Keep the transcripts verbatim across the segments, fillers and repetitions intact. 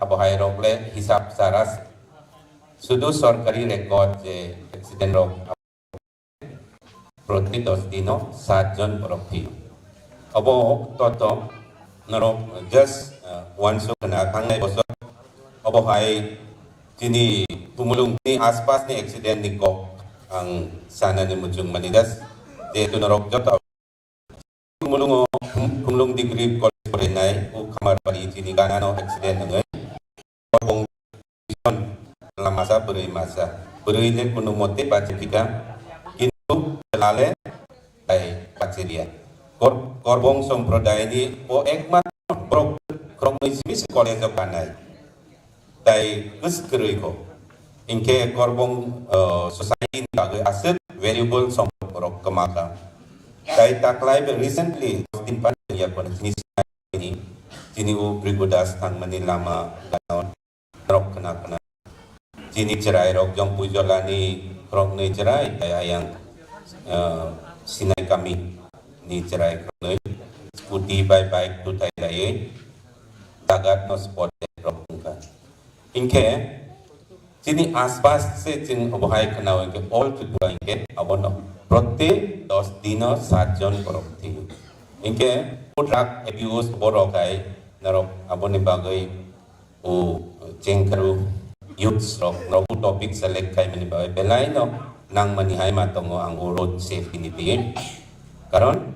abohai rok le hisab saras. Sudu sorkari record je accident rok proti dos dino sat jon borok thio. Obo toto norok just, uh, uansuk khna thangnai bosor obo hai chini Khumulung ni aspas ni accident ni kok ang sanani muchung mani das. Jehetu norok joto Khumulungo, Khumulung Degree College porinai o Khamarbari chini ganano accident wngwi Korbong lamasa bwrwi masa. Bwrwi le kunu mote bachi phika, kintu chwla le tai bachi liya. Kor-, Korbong Somprodayani o ekmatro borok khoroknwi simi se college o kanai. Tai kwswk kwrwi kho. Hinkhe Korbong, uh, society ni bagwi aswk valuable sompod borok kwma kha. Tai taklai be recently din pan ya kono chini Chini, chini o Bhrigu Das thangmani lama gana norok khna khna. Chini chwrai rok jong Pujolani khoroknwi chwrai, tai ayang, eh, Sinai kami ni chwrai khoroknwi scooty bai bike tutai laiwi jagat no spot dead rok wngkha. Hinkhe, chini aspas se chwng obohai khwnao hinkhe all Tripura hinkhe abono prote dos dino sat jon borok thwio. Hinkhe food drug abuse borok hai norok aboni bagwi o chengkaru youths rok norok o topic select khaimani bagwi belai no nangmani hai ma tongo ang o road safety ni twi. Karon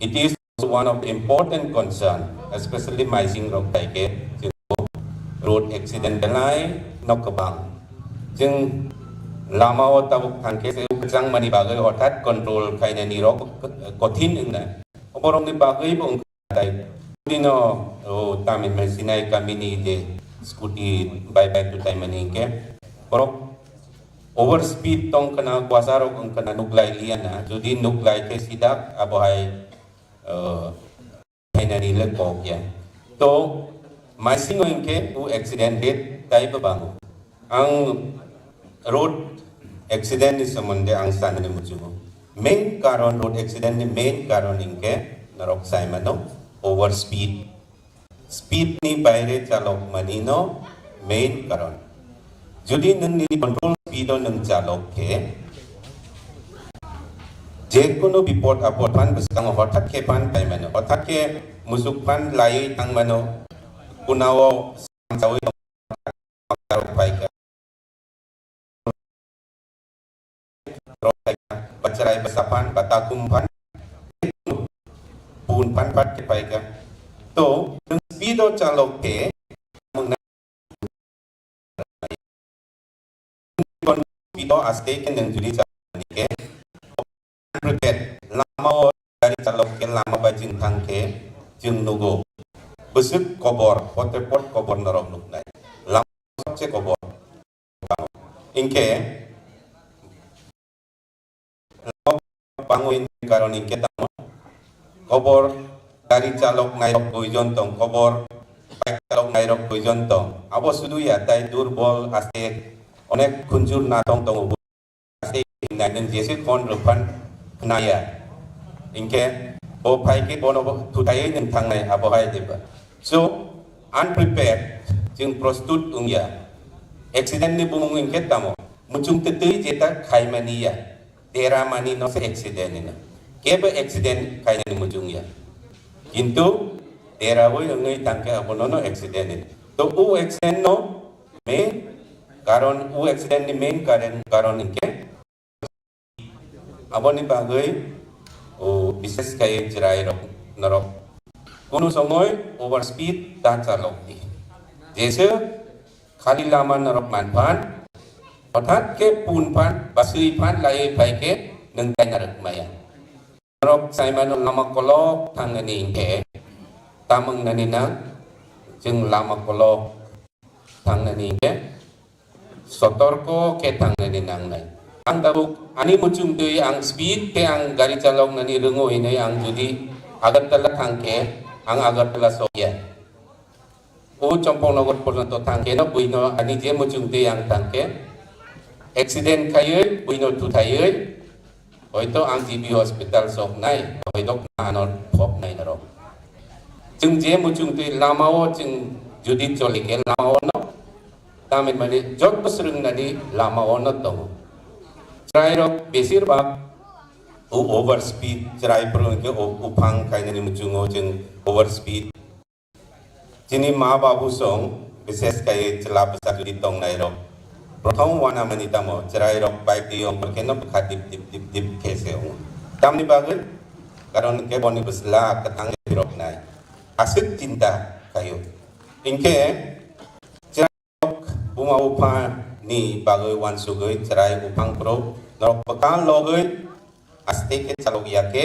it is one of the important concern, especially Maising rok tai khe chwng road accident belai no kwbang. Chwng lama o tabuk thang khe se kwchang mani bagwi hothat control khainani rok kothin wngna. Oborokni bagwi bo wngkha tai. Dino o Tamil Sinai kamini je scooty bai bai tutai mani hinkhe borok over speed tong khna, kwasa rok wng khna nuklai liya na. Jodi nuklai khe sidak abo hai uh, khainani le kok ya. To, Maisingo hinkhe o accident rate tai bo bango. Ang road accident ni somonde ang sanani muchungo. Main karon, road accident ni main karon hinkhe norok saimano over speed. Speed ni baire chalok mani no main karon. Jodi nwng nini control speed o nwng chalok khe, je kono bipod apod phan bwskango hothat khe phan pai mano, hothat khe musuk phan laiwi thang mano, kunao samsawi tong mano, pai kha. Bachrai basa phan, bata kum phan, pun phan pat khe pai kha. To, nwng speed o chalok khe, nwng na speed o aste khe nwng jodi chalok khe, lama o gari chalok khe lama bai chwng thang khe chwng nugo. Bwswk kobor, pote pot kobor norok nuknai. Lama o sabse kobor. Hinkhe, lama o bangwi karon hinkhe tamo? Kobor gari chalok nairok duijon tong, kobor bike chalok nairok duijon tong. Abo sudu ya, tai durbol, aste, onek khunjur natong tongo. Nainung jese khon rwphan khnaya. Hinkhe bo phai khe bono bo thutaiwi nwng thangnai abo hai diba. So, unprepared, chwng prostut wngya. Accident ni bumung hinkhe tamo? Muchung twtwi jeta khaimani ya. Dera mani no se accident hino. Kebo accident khainani muchung ya. Kintu derawi wngwi tangkhe abono no accident hino. To o accident no main karon, o accident ni main karon, karon hinkhe aboni bagwi o bishes khai chwrai rok norok kunu somoi over speed ta chalok di. Jese khali lama norok man phan, hothat khe pun phan, basui phan, laiwi phai khe nwng kaina rwk maya. Norok saimano lama kolok thangnani hinkhe, tamung nani nang, chwng lama kolok thangnani hinkhe, sotorko khe thangnani nangnai. Ang tabuk ani muchung twi ang speed khe ang gari chalok nani rwngo hinwi ang jodi Agartala thang khe, ang Agartala sokya. O Champaknagar porjonto thang khe no buino ani je muchung twi ang thang khe accident khaiwi buino thuthaiwi hoito ang G B hospital soknai, hoito ano phoknai norok. Chwng je muchung twi lama o chwng Jodi choli khe lama o no, tamni mani joto swrwng nani lama o no tongo. Chwrai rok besir bak o over speed, chwrai phuru hwnkhe o buphang kainani muchungo chwng over speed. Chini ma babu song, bises kai chwla bwsa jodi tongnai rok. Prothom wana mani tamo, chwrai rok bike twi ongkhor khe no bwkha dip dip dip dip khe se wngo. Tamni bagwi, karon khe boni bwsla kwthang rok nai. Aswk chinta khaio. Hinkhe, chwrai rok buma bupha ni bagwi wansugwi chwrai buphang phuru norok bwkha logwi aste khe chalok ya khe,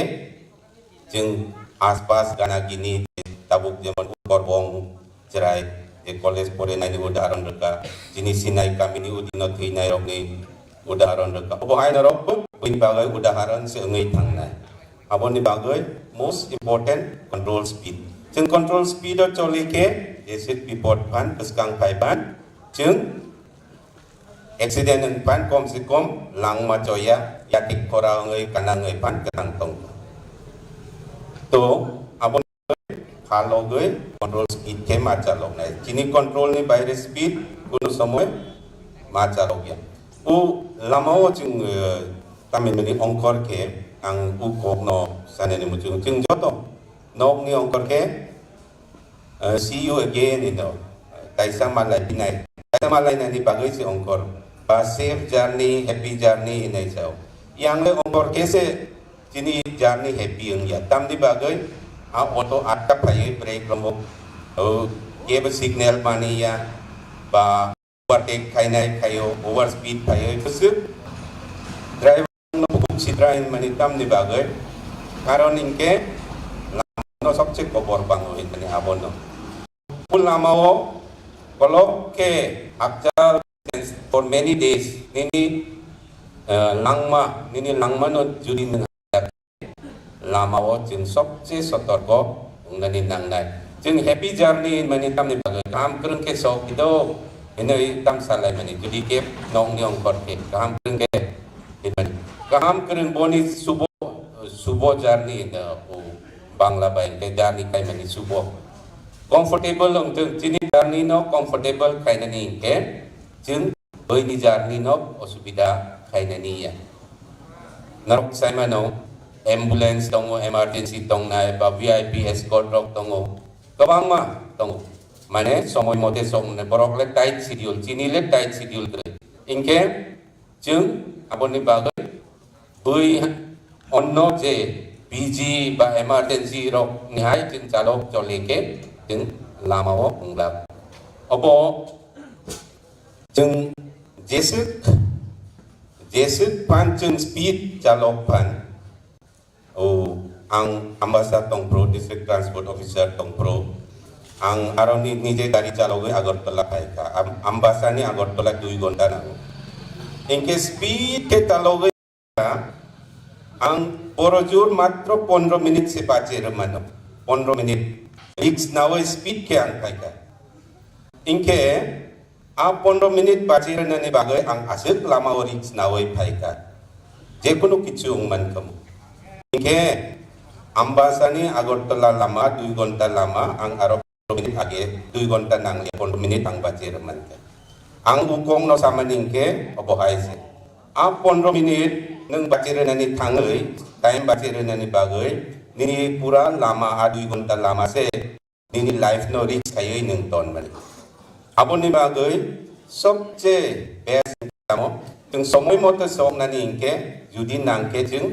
chwng aspas gana gini tabuk jemon Korbong chwrai je college porinai ni udaharon rwkha, chini Sinai kamini udino thwinai rokni udaharon rwkha. Obo hai norok bo bini bagwi udaharon se wngwi thangnai. Aboni bagwi most important control speed. Chwng control speed o choli khe jeswk bipod phan bwskang phai phan chwng accident wng phan kom se kom langma choya, yatik khora wngwi kana wngwi phan kwthang tong. To abo phalogwi control speed khe ma chaloknai. Chini control ni baire speed kunu somoi ma chalokya. O lama o chwng, eh, tamni mani ongkhor khe ang o kok no sanani muchung. Chwng joto nok ni ongkhor khe, eh, see you again hino. Taisa malai hinai. Taisa malai nani bagwi se ongkhor. Ba safe journey, happy journey hinai sao. Yang le ongkhor khe se chini journey happy wngya. Tamni bagwi a auto atka phaiwi brake rombo, o, kebo signal mani ya, ba overtake khainai khaio, over speed khaio, bwswk driver no bukhuk sitra hinmani tamni bagwi, karon hinkhe lama no sobse kobor bango hinmani abono. O lama o kolok khe hakchal for many days nini, eh, langma, nini langma no jodi nwng lama o chwng sobse sotorko wngnani nangnai. Chwng happy journey hinmani tamni bagwi kaham kwrwng khe sok ido hinwi tam salaimani, jodi khe nokni ongkhor khe kaham kwrwng khe hinmani. Kaham kwrwng boni subo, subo journey hino o Bangla bai hwnkhe journey khaimani subo. Comfortable wngthwng, chini journey no comfortable khainani hinkhe chwng buini journey no osubida khainani ya. Norok saimano, ambulance tongo, emergency tongnai, ba V I P escort rok tongo, kwbangma tongo. Mane somoi mote soknai, borok le tight schedule, chini le tight schedule kwrwi. Hinkhe chwng aboni bagwi bui onno je busy ba emergency rok ni hai chwng chalok choli khe chwng lama o wnglak. Obo chwng jeswk, jeswk phan chwng speed chalok phan, o, ang Ambasa tongphuru, district transport officer tongphuru. Ang aro ni-, nije gari chalogwi Agartala phaikha. Am-, Ambasa ni Agartala dui ghonta nango. Hinkhe speed khe chalogwi ang boro jur matro pondro minute se bache rwmano. Pondro minute. Risk nawi speed khe ang phaikha. Hinkhe a pondro minute bachi rwnani bagwi ang aswk lama o risk nawi phaikha. Jekunu kichu wng mankha. Hinkhe Ambasani Agartala lama dui ghonta lama ang aro pondro minute age, dui ghonta nangliya pondro minute ang bachi rwmankha. Ang bukong no samani hinkhe obo hai se. A pondro minute nwng bachi rwnani thangwi, time bachi rwnani bagwi nini pura lama a dui ghonta lama se nini life no risk khaiwi nwng ton mani. Aboni bagwi sobse best tamo, chwng somoi mote soknani hinkhe, judi nangkhe chwng,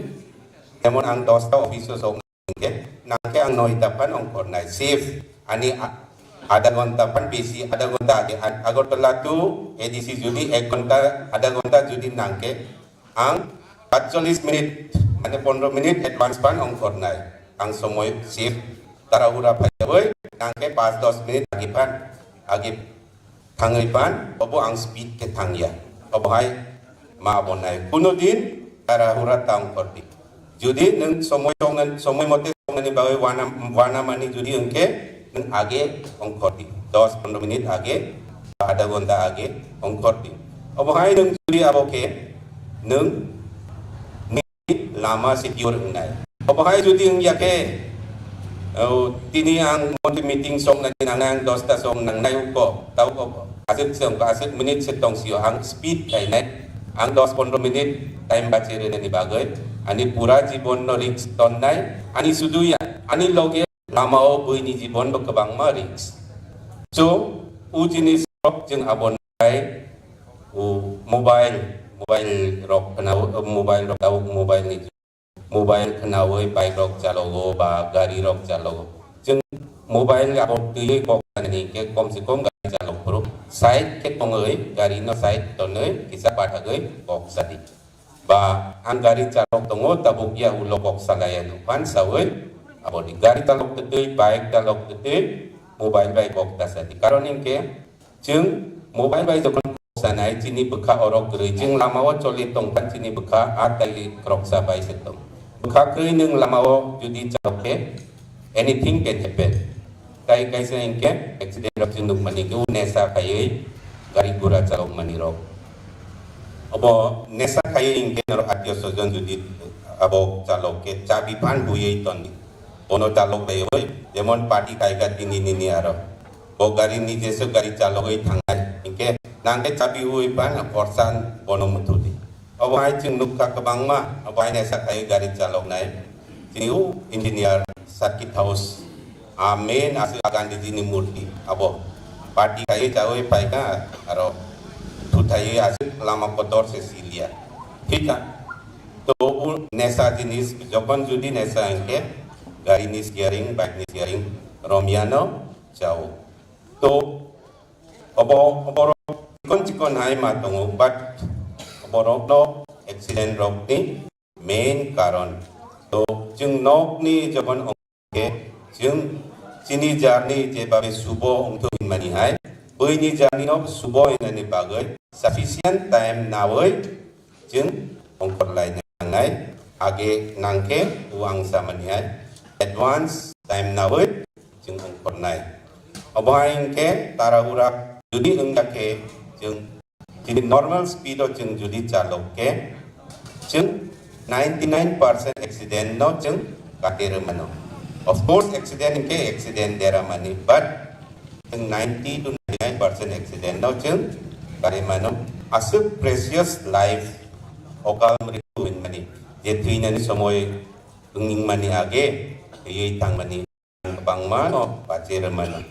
jemon ang dosta office o soknani hinkhe, nangkhe ang noita phan ongkhornai, safe, ani a-, adha ghonta phan besi, adha ghonta age, a-, Agartala to A D C judi ek ghonta, adha ghonta judi nangkhe, ang patchollis minute, mane pondro minute advance phan ongkhornai. Ang somoi sip tarahura phaiwi, nangkhe panch dos minute agi phan, agi thangwi phan, obo ang speed khe thangya. Obo hai ma bonai. Kuno din tarahura ta ongkhordi. Judi nwng somoi tongna-, somoi mote tongmani bagwi wana, wana mani judi wngkhe, nwng age ongkhordi. Dos pondro minute age, adha ghonta age ongkhordi. Obo hai nwng judi abo khe, nwng ni lama secure wngnai. Obo hai judi wngya khe, Oh, tini ang monthly meeting song nani nangnai, ang dosta song nangnai uko, tau ko aswk song, aswk minute se tong sio, ang speed kainai, ang dos pondro minute time bachi rwnani bagwi, ani pura jibon no risk tonnai, ani sudu ya, ani loge lama o buini jibon bo kwbangma risk. So, u jinis rok jeng abo nai, u mobile, mobile rok khna, mobile rok tau mobile ni mobile khnaui bike rok chalogo ba gari rok chalogo. Chwng mobile abo twiwi kok sanani hinkhe kom se kom gari chalok phuru side khe tongwi gari no side tonwi kisa pathagwi kok sadi. Ba ang gari chalok tongo tabuk ya ulo kok salaya nukhan saui aboni gari chalok twtwi bike chalok twtwi mobile bai kok ta sadi. Karon hinkhe Chwng mobile bai jokhon kok sanai, chini bwkha oro kwrwi, chwng lama o choli tongkha, chini bwkha a tali khoroksa bai se tong. Bwkha kwrwi nwng lama o jodi chalok khe, anything can happen. Tai kaisa hinkhe accident rok chwng nukmani khe, o nesa khaiwi gari gura chalok mani rok. Obo nesa khaiwi hinkhe norok atio sojon jodi abo chalok khe chabi phan buiwi toni. Bono chalok bai oi, jemon party khaikha tini nini aro. Bo gari ni jesu gari chalogwi thangnai. Hinkhe nang khe chabi ui pan korsan bono muthudi. Obo hai chwng nukha kwbangma, obo hai naisa khai gari chaloknai. Chini u engineer Circuit House. A main aswk a Gandhiji ni murti. Abo party khai chawi paikha aro thuthai aswk lama kotor se silia. Thik na? To u nesa jinis jokhon judi nesa hinkhe gari ni steering, bike ni steering romyano chao. To obo, oborok chikon chikon hai ma tongo, but oborokno accident rokni main karon. To chwng nokni jokhon ongkhe chwng chini jarni jebabe subo ongthok hinmani hai, buini jarni no subo hinani bagwi sufficient time nawi chwng ongkhor lai nangnai, age nangkhe o ang samani hai advance time nawi chwng ongkhornai. Obo hai hinkhe tarahura jodi wngya khe chwng chini normal speed o chwng jodi chalok khe chwng ninety nine percent accident no chwng kate rwmano. Of course accident hinkhe accident deramani, but Chwng ninety to ninety nine percent accident no chwng kari mano. Aswk precious life okal mritu hinmani, je thwinani somoi wngmani age thwiwi thangmani kwbangma no bache rwmano.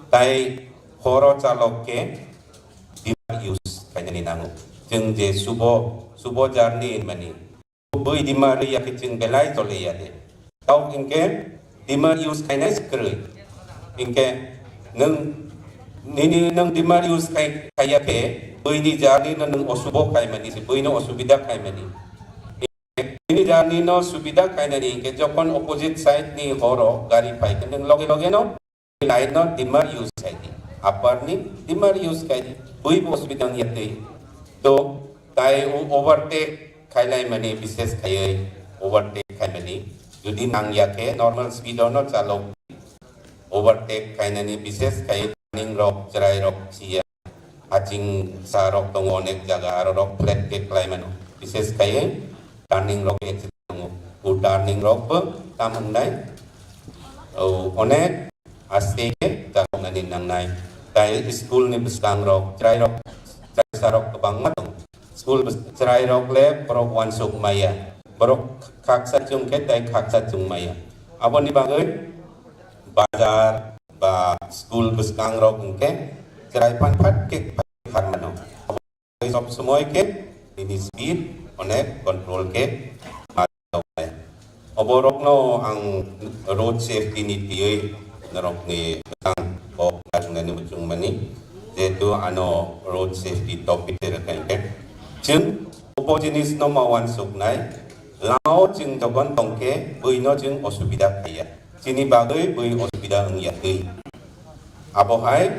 Tai horo chalok khe dimar use khainani nango. Chwng je subo, subo jarni hinmani, Bui dimar ya khe chwng belai chole ya de. Tau hinkhe dimar use khainai se kwrwi. Hinkhe nwng nini nwng dimar use khai, khaiya khe buini jarni no nwng osubo khaimani se, buino osubida khaimani. Nini jarni no subida khainani hinkhe jokhon opposite side ni horo gari phai khe nwng loge loge no Line no dimar use khai di, upper ni dimar use khai di, bui bo osubida wng ya twi. To tai o overtake khai lai mani, bises khaiwi overtake khai mani. Jodi nang ya khe normal speed o no chalok, overtake khai nani bises khai turning rok, chwrai rok si ya. Haching sa rok tongo onek jaga, aro rok flat khe klai mano. Bises khai turning rok accident tongo. O turning rok bo tam wngnai. O onek aste khe jaga nani nangnai. Tai school ni bwskang rok, chwrai rok, chwrai sa rok kwbangma tongo. School bws-, chwrai rok le borok uansuk maya. Borok khaksa chwng khe tai khaksa chwng maya. Aboni bagwi bazar ba school bwskang rok hwnkhe chwrai phan phat khe phai kharmano. Sob somoi khe nini speed onek control khe ma-, oborokno ang road safety ni twiwi norokni bwskang kok narinani muchungmani, jehetu ano road safety topic se rwkha hinkhe chwng obo jinisno ma uansuknai, lamao chwng jokhon tongkhe buino chwng osubida khaiya. Chini bagwi bui osubida wngya twi. Abohai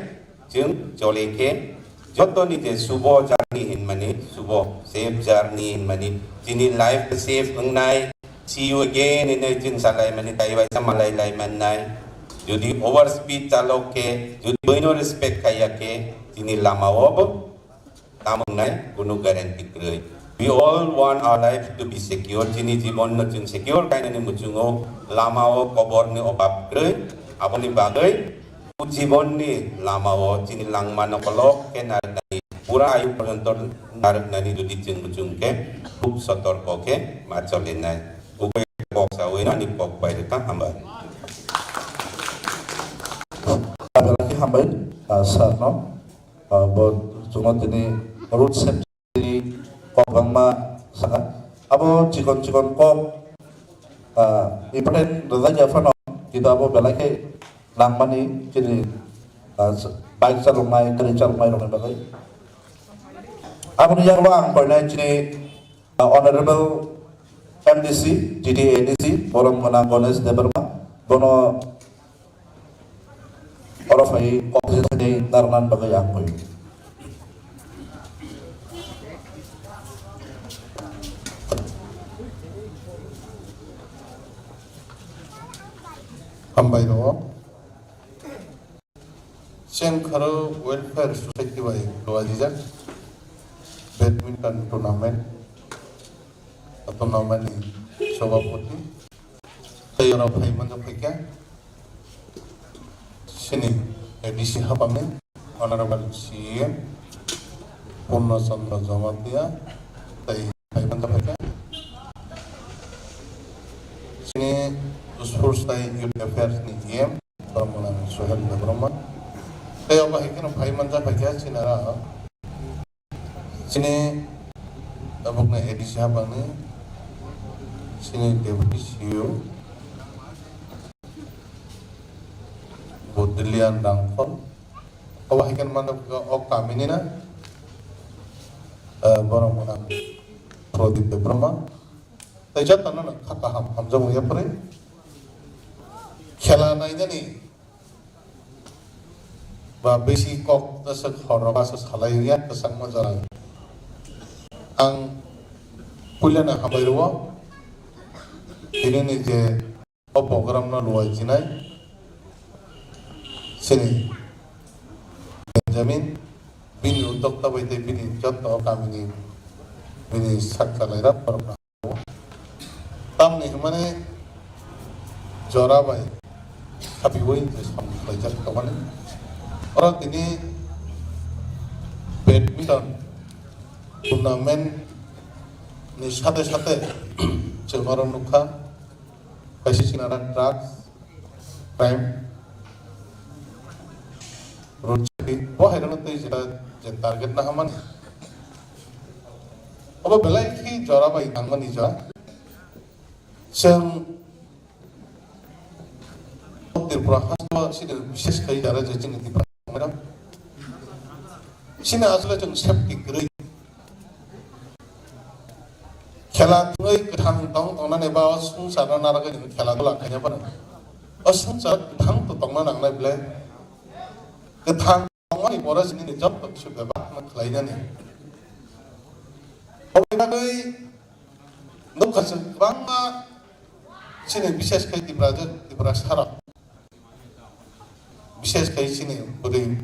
chwng chole khe jotoni je subo journey hinmani, subo safe journey hinmani, chini life safe wngnai, see you again hinwi chwng salaimani, tai waisa malai laimannai. Jodi over speed chalok khe, jodi buino respect khaiya khe, chini lamao bo tam wngnai kunu guarantee kwrwi. We all want our life to be secure. Chini jibon no chwng secure kainani muchungo lama o kobor ni obab kwrwi. Aboni bagwi jibon ni lama o chini langma no kolok khe narwknani, pura ayu porjonto narwknani jodi chwng muchung khe khub sotorko khe ma cholinai. Ubai kok sawi nani kok bai rwkha, hambai. Belai khe hambai, ah, sir no. Ah, bo chwngno tini road safety ni kok bangma saka. Abo chikon chikon kok, ah, important rwjak ya phano, kintu abo belai khe nangmani chini, ah, bike chaloknai, gari chaloknai rokni bagwi. Aboni yago ang koinai chini, ah, Honorable M D C, T T A D C, borom gwnang Ganesh Debbarma, bono oro phai kok se thani narwknani bagwi ang koi. Hambai rw. Chengkharo Welfare Society bai luajijak badminton tournament, tournament ni sobhapoti tei oro phai manjak phaikha chini A D C hapangni Honorable C E M Purna Chandra Jamatia tei phai manjak phaikha chini Sports tei Youth Affairs ni E M Brahmanang Suhel Debbarma. Tei obo hai kheno phai manjak phaikha chini aro chini tabukni A D C hapangni chini Deputy C E O Bodolian Rangkhol. Obo hai kheno manjak phaikha o kamini na, eh, borok mwnang Pradip Debbarma. Tei jotono no kha kaham hamjakgo yapharwi. Khela nainani ba bisi kok taswk horrok aswk salai ya kwchangma jora. Ang puilano hambai rwo. Tinini je o program no luai jinai chini Benjamin, bini uddokta bai tei bini joto kamini bini sak chalairok borok no. Tamni hwnmani jora bai habiui je samung khlaijak tongmani. Oro tini badminton tournament ni sate sate chwng oro nukha. Kaisa chwng aro drugs, crime, road safety, bo hai rokno twi jeta je target na hamani. Obo belai khe jora bai nangmani jora. Chwng Tripura hasto sini bishesh khai jara je chini Tripura madam. Sini asle chwng safety kwrwi. Khela thwngwi kwthang tong tongnani ba o swngcharno narwgwi nini khela dula khaina phano. O swngchar kwthang to tongna nangnai ble. Kwthang tongmani pore se nini joto kisu bebak no khlainani. Oboni bagwi nukha chwng kwbangma chini bishesh khai Tiprajwk, Tiprasarok. Bishesh khai chini bwrwi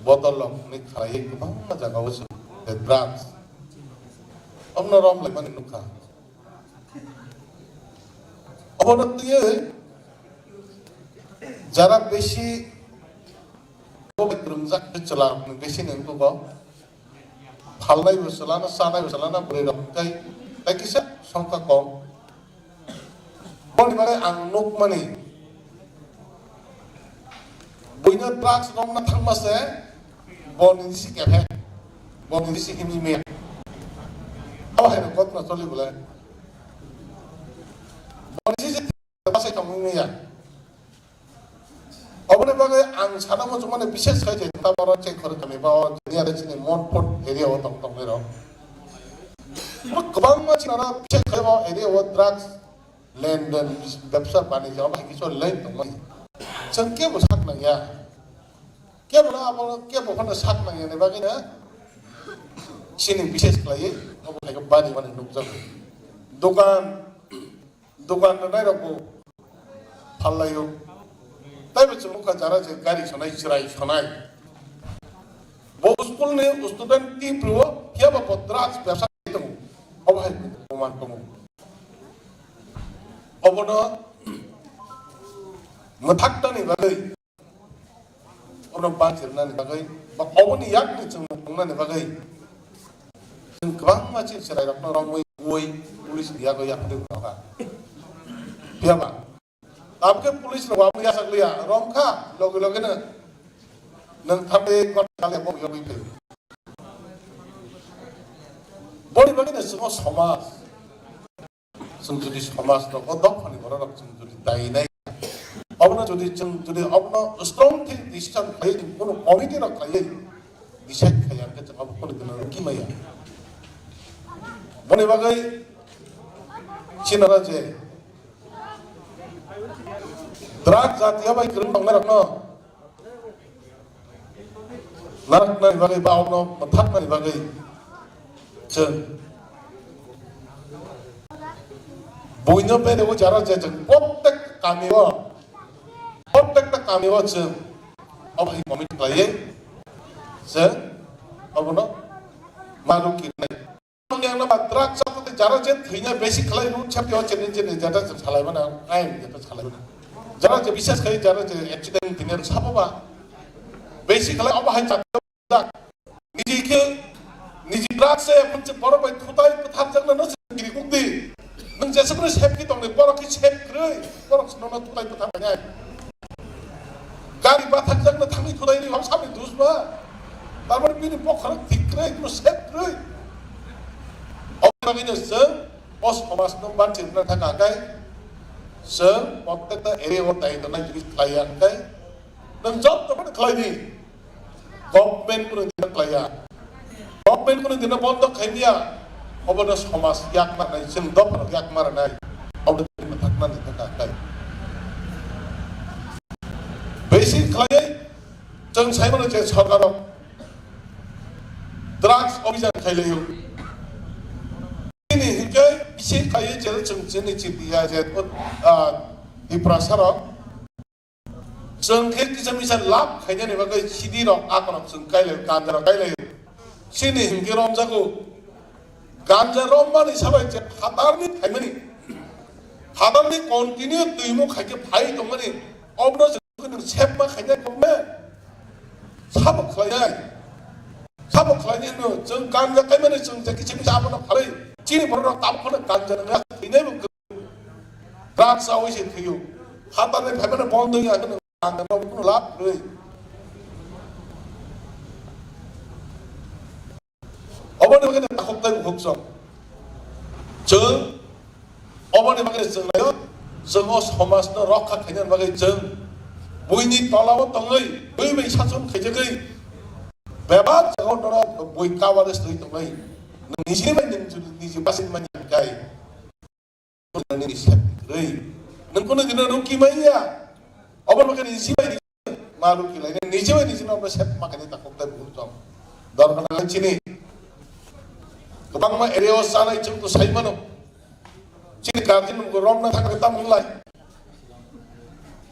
bodol rok hwnwi khlaiwi kwbangma jagao se drugs. Omno rom laimani nukha. Obono twiwi jara besi kwrwngjak khe chwla rokni besi ni wngkukgo. Phalnai bo chwlano, chanai bo chwlano, bwrwi rok tei, tei kisa songkha kom. Boni bagwi ang nukmani, buino drugs romna thangma se, boni nisi kephe, boni nisi himwi maya. Abo hai rok gotna choli bole. Boni nisi basai tongwi maya. Oboni bagwi ang sana muchungmani bishesh khai je taboro Chengkhor kami ba o jeni are chini Motphot area o tong tongnai rok. Kwbangma chini aro bishesh khai o area o drugs lenden, bebsa banija o hai kisu line tongmani. Chwng kebo sak nangya. Kebo no abo kebo phano sak nangya ni bagwi no chini bishesh khlaiwi obo hai bani mani nukjago. Dogan Dogan rwnai rok bo phallaio. Taibo chwng nukha jara je gari sonai, chwrai sonai. Bo school ni student twi phuru o, phiya ba bo drugs bebsa man tongo. Obono mwthaknani bagwi, obono banchirnani bagwi, ba oboni yakni chwng tongnani bagwi chwng kwbangma chini chwrairokno romwi, ui, police ni yago yakni wngkha. Phiyaba? Tamkhe police rok abo yachak liya, romkha, loge loge no nwng thamde kok kale bo yogwi phaio. Boni bagwi no chwng o somaj, chwng jodi somaj rok o dophani borok rok chwng jodi dai nai, obono jodi chwng jodi obono strong thing decision khlai, chwng kono committee rok khlai, decide khlai, hwnkhe chwng abo kono dino rwngki maya. Boni bagwi sinara je drug jatiya bai kwrwng tongnairokno narwknani bagwi ba okno mwthaknani bagwi chwng buino bedego jara je chwng prottek kamio, prottekta kamio chwng obo hai committee khlaiwi chwng obono ma rwkirnai. Yang nama drug chapte jara je thwina besi khlai road safety o chini chini jata salai mana, ain jata salai mana. Jara je bisas khai jara je accident diner sabo ba. Besi khlai obo hai chapte niji ke niji drug se punche boro bai thutai phathar jakna no giri kukdi. Nung jesa kre safety tong ni boro ki safe kre, boro no no thutai phathar nai. Gari bathakjakna thangwi thudai ri, hok sabni dus ba. Tarmani bini bokhorok thik kwrwi, bini sep kwrwi. Omo bagwino chwng o somajno banchirna thangkha khe, chwng prottekta area o dai tongnai jodi khlaiya khe, nwng joto phano khlai di. Government phano dino khlaiya. Government phano dino bondo khaimya. Obono somaj yak manai, chwng dophano yak manai. Obono dino thaknani thangkha khe. Basic khlaiwi chwng saimano je sorkaro drugs obhijan khailaio. Chini hinkhe bisi khlaiwi je chwng chini chipia je, ah, Tiprasarok chwng khe kisa misa lab khainani bagwi sidirok akorok chwng kailaio, ganjarok kailaio. Chini hinkhe romjago. Ganja rommani sabai je phatarni phaimani, phatarni continue twimo khaikhe phai tongmani, obono chwng sepma khainai kokme sabo khlainai, sabo khlainai no chwng ganja kaimani chwng je kichim abono phalai chini borok tabuk phano ganja nang thwinai bo drugs awi se thwiyo, phatarni phaimani bondo ya ganja no lab rwi. Oboni bagwi takhuk tei bukhuk chwng. Chwng oboni bagwi chwng naio, chwng o somajno rokha khainani bagwi chwng buini tolao tongwi, bui bai sachon khaijagwi, bebak jagao norok bui coverage twi tongwi, niji bai niji basing mani kai. Nini sep kwrwi. Nwng kunu dino rwngki manya. Obo nokhe niji bai niji ma rwngki lai. Niji bai niji no sep ma kani takhuk tai buhur tong. Dorkar nang chini. Kwbangma area o chanai chwng to sai mano. Chini guardian bo romna thang tam lai.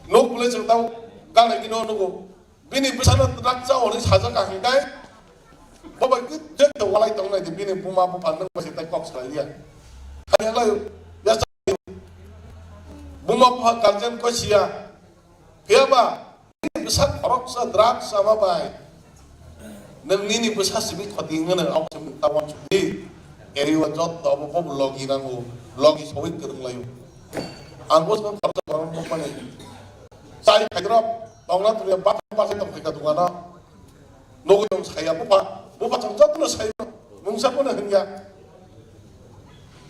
Nok bole chwng tau gana gino nugo. Bini bwsano twrak cha hwnwi sajak kha hwnkhe, bo bai khe jek to walai tong nai di, bini buma bupha nwng bai se tai kok salai liya. Hamya lai ya cha, buma bupha guardian koi siya. Phiya ba bini bwsa khoroksa drugs chama bai nwng nini bwsa simi khoti wngno, ang simi tawan chukdi. Eri o jotto abo bo logi nango, logi sogwi kwrwng laio. Ang bo song khoroksa borok nukmani. Chai phaidrop tongna thwiya bak bak tong phaika dukano. Nugui tong saya bupha, bupha tong jotono saya mungsa bono hwnya.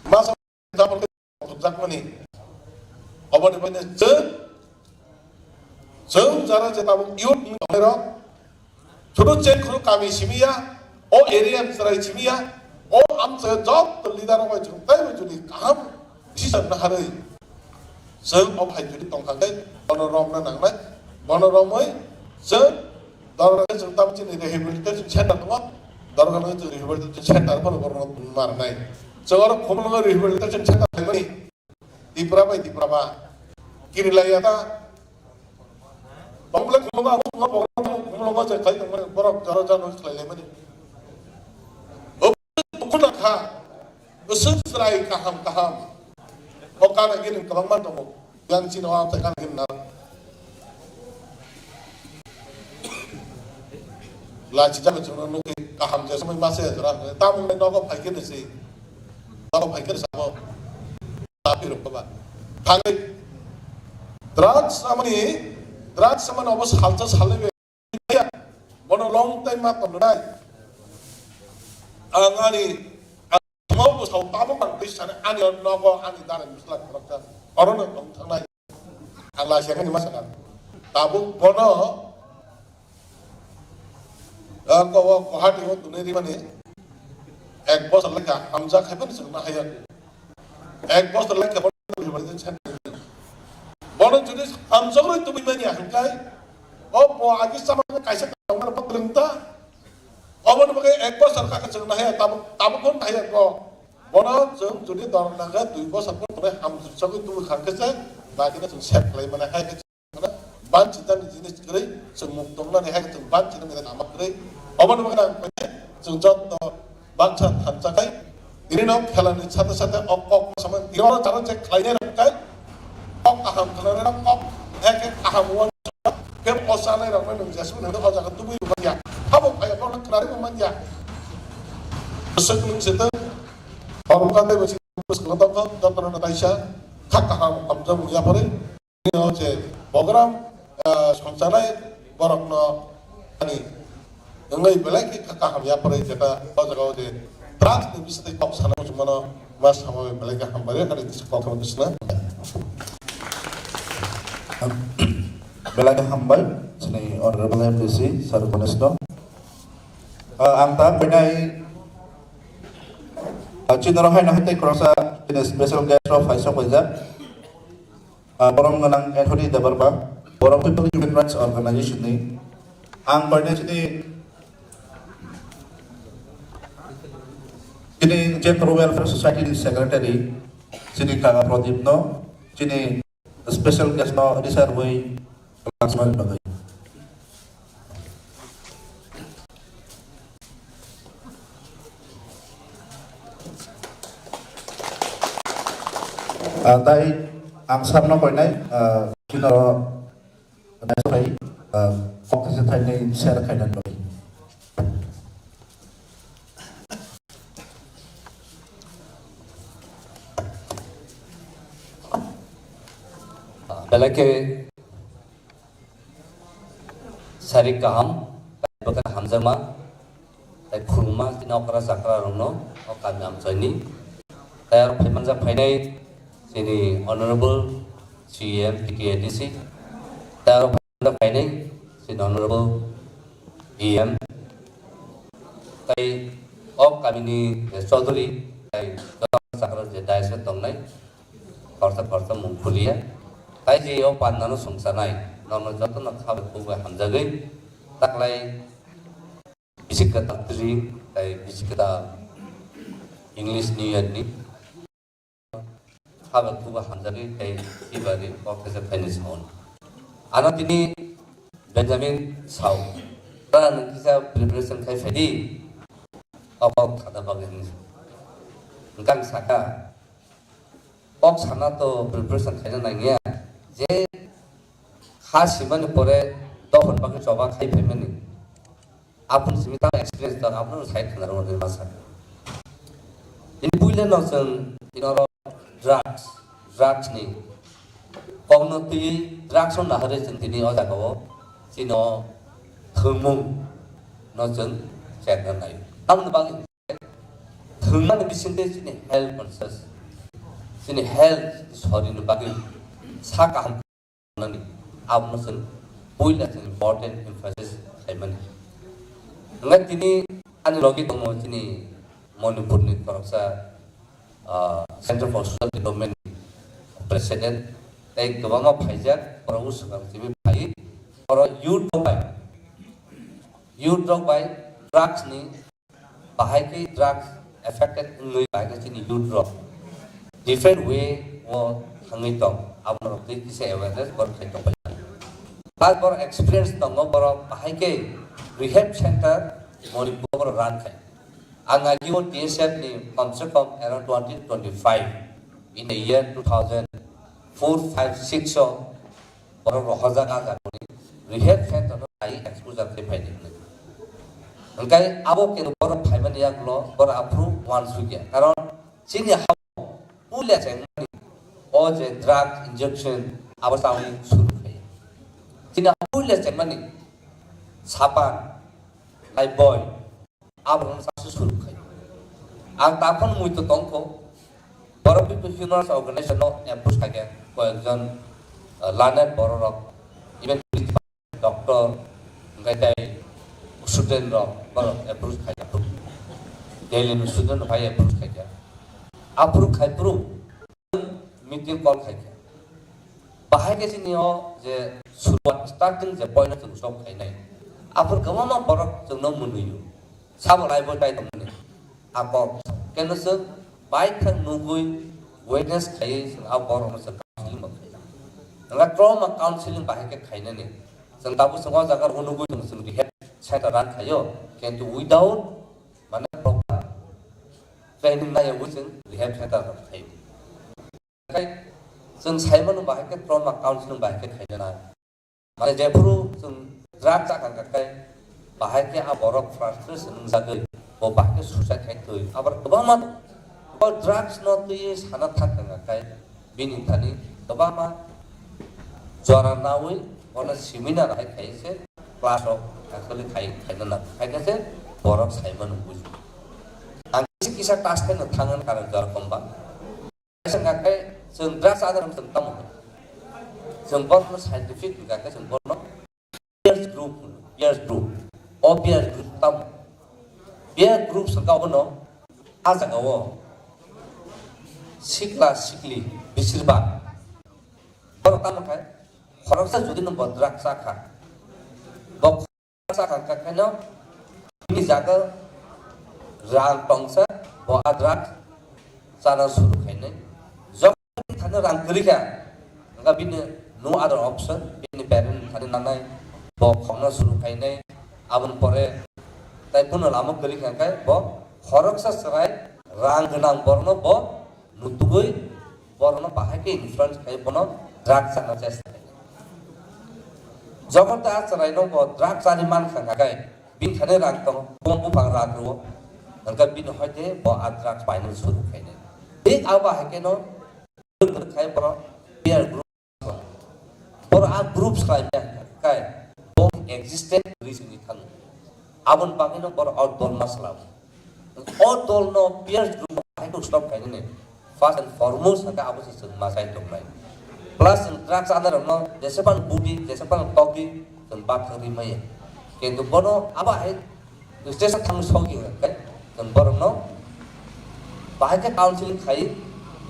Masa jabor thokjakmani. Oboni bini chwng, chwng jara je tabuk youth ni tongnairok, Chudu cheng khuru kami simiya, o area ni chwrai simiya, o amchai jotto leader rok bai chwng taibo jodi kaham decision naharwi chwng o phai jodi tongkha khe bono romna nangnai, bono romwi chwng dorkar khe chwng tamo chini rehabilitation center tongo, dorkar khe chwng rehabilitation center bono bono marnai. Chwng oro Khumulwngo rehabilitation center khaimani Tipra bai Tipra ba kiri laiya ta. Tongmole khulungo, abo khulungo, borok khulungo, khulungo je khlai tongmani, borok jora jora khlai laimani. O khuna kha. Bwswk chwrai kaham kaham. O gana gini kwbangma tongo. Yang chini o amchai gana gini na. Lachi jaga chwngno nukwi kaham je samwi mase jora. Tamung nogo phaikhe de si. Nogo phaikhe de sabo. Tapi rok ba. Thangwi. Drugs amani, drugs amani obo salsa salai. Bono long time ma tong nai. Ang ani, ang mau bo sao tabuk ang twi sani ani nogo ani dara misla khoroksa. Oro no tong thangnai. Ang la siang ni masa kan. Tabuk bono, ah, ko, ko hati mo tunai ri mani. Ek bosor lekha hamjak hai ban sung na haya. Ek bosor lekha bono. Bono jodi hamjakrwi tubui manya hwnkhe, o bo agi samani kaisa tongmani bo twlwng ta. Oboni bagwi ek bosor kha chwng nahaya, tabuk, tabuk phano nahaya ko. Bono chwng jodi dor nangkhe dui bosor phano tongwi hamjakrwi tubui kha hwnkhe se, bagwino chwng save khlai mani hai khe chwng banchi tani jinis kwrwi chwng muk tongnani hai khe chwng banchi nani lama kwrwi. Oboni bagwi ang chwng joto Baksa thansa khai, tini no khela ni sate sate o kok sama tini oro charo je khlai nai rok khai, kok kaham khwlai nai rok kok, ek ek kaham wan, ke posa nai rok nang jesu nang o jaga tubui rok ya, habo phai ko nang khwlai rok man ya. Sek nung sete, oro kan dai basi bus ko to ko to to na taisa, kha kaham am jam ya pare. O je program, ah, songchanai borokno ani wngwi belai khe kaham yapharwi jeta o jaga o je drugs ni bisingtwi kok sana muchungmano ma sama bai belai khe hambai ani kisa kok thangma bisna. Belai khe hambai chini honorable M D C sir Ganesh no. Ah, ang ta phainai, ah, chini oro haino hai tei khoroksa chini special guest rok phaisok paijak. Ah, borom gwnang Anthony Debbarma, borok People Human Rights Organization ni. Ang koine chini, chini Gender Welfare Society ni Secretary, chini Kaka Pradip no, chini special guest no, Richard Wei, Laksman Bagai. Ah, tai ang sarno koinai, ah, chino, ah, kok kisa thainai share khainani bagwi. Belai khe Sari kaham, kaibo khe hamjakma, tai khulumma chini okra chakra rokno o kami amchaini. Tai aro phaimanjak phainai chini Honorable C E M T K A D C, tai aro phaimanjak phainai chini Honorable E M, tai o kamini Chaudhary, tai chakra je dais o tongnai, Khoroksa khoroksa mung khuliya. Tai je o pandano songchanai, nono jotono kha bai khuk bai hamjagwi taklai bisi kwtal twi tai bisi kwtal English New Year ni kha bai khuk bai hamjagwi tai tibari kok khe phaini sao. Ano tini Benjamin sao, "Bra, nwng kisa preparation khai phaidi, kok thada bagwi," hinwi. Hwnkhe ang saka, kok sana to preparation khaina nangya, je kha simani pore dophani bagwi choba khai phaimani. Aboni simi tamo experience dong, abono sai khna rwmani masa. Ini puila no chwng tini oro drugs, drugs ni kokno twi drugs no naharwi chwng tini o jaga o chino thwngmung no chwng chekna nai. Tamoni bagwi thwngmani bisingtwi chini health conscious, chini health, chini sorirni bagwi sa kaham nani, abono chwng puila chwng important emphasis khaimani. Hwnkhe tini ani logi tongo chini Manipurni khoroksa, ah, Center for Social Development President, tei kwbangma phaijak, borok swkang simi phai, borok youth rok bai, youth rok bai drugs ni bahai khe drugs affected wngwi bahai khe chini youth rok different way o thangwi tong, abo rok twi kisa awareness borok khai tong pai. Plus borok experience tongo, borok bahai khe rehab center Manipur borok run khai. Ang agi o T S F ni kom se kom around twenty twenty-five, in the year two thousand four, five, six o borok rohorjak, ah jaga ni rehab center no khai exposure khe phai di hwnwi. Hwnkhe abo khe borok phaimani yagulo borok aphuru uansukya, karon chini ha puila chengmani, o je drug injection abo chawni suru khai. Chini ha puila chengmani sapan, lifebuoy, abo rok chawni suru khai. Ang takhon mui to tongkho, borok biphi human rights organization no approach khaikha, koyekjon, uh, learned borok rok, even doctor, hwnkhe tei student rok, borok approach khaikha. Delhi ni student rok hai approach khaikha. Aphuru khai phuru meeting call khaikha. Bahai khe chini o je suruat starting je point o chwng stop khainai. Aphuru kwbangma borok chwngno mwnwio. Sabo laibo tai tongmani. A kok keno chwng bai thang nugwi witness khaiwi chwng a borokno chwng counseling bo khaina. Nwngkha trauma counseling bahai khe khainani. Chwng tabuk chwng o jaga rw nugwi tongo chwng rehab center run khaio. Kintu without mane proper training naiwi chwng rehab center run khaio. Khai chwng saimano bahai khe trauma counseling bahai khe khaina nang. Mane jephuru chwng drug chakha kha khai bahai khe a borok frustration wngjagwi bo bahai khe suicide khai twi. Abar kwbangma bo drugs no twiwi sana thang kha khai bini thani kwbangma jora nawi bono seminar hai khai se class rok actually khai khaina nang. Khai khe se borok saimano buji. Ang kisa kisa task khe no thangna karon jora komba. Kaisa hwnkha khe chwng drugs adar chwng tamo. Chwng borokno scientific hwnkha khe chwng borokno peer group hwno, peer group. O peer group tamo? Peer group hwnkha obono a jagao sikla sikli besirbak. Borok tamo khe khoroksa jodi no bo drugs chakha. Bo Sa kha kha khaino bini jaga rang tongsa bo a drugs chana suru khainai. Jokon thani rang kwrwi kha, hwnkha bini no other option, bini parent thani nanai bo khokna suru khainai. Aboni pore tai bono lama kwrwi kha khe bo khoroksa chwrai rang gwnang borokno bo nutugwi borokno bahai khe influence khai bono drug chana chesta khai. Jokon ta chwraino bo drug chani man kha kha khai, bini thani rang tongo, buma buphang rang rwo, hwnkhe bini hoite bo a drug painani suru khainai. Thik abo hai kheno khai borok peer group. Borok a group swlai maya khai, bo existence reason ni thang. Aboni bagwino borok o dol ma swlamo. O dol no peer group no bahai khe stop khainani. First and foremost hwnkhe abo se chwng ma chai tongnai. Plus chwng drugs adar rokno jesa phano budi, jesa phano togwi chwng bathang ri maya. Kintu bono abo hai Station thang sogwi hwnkhe chwng borokno bahai khe counseling khai,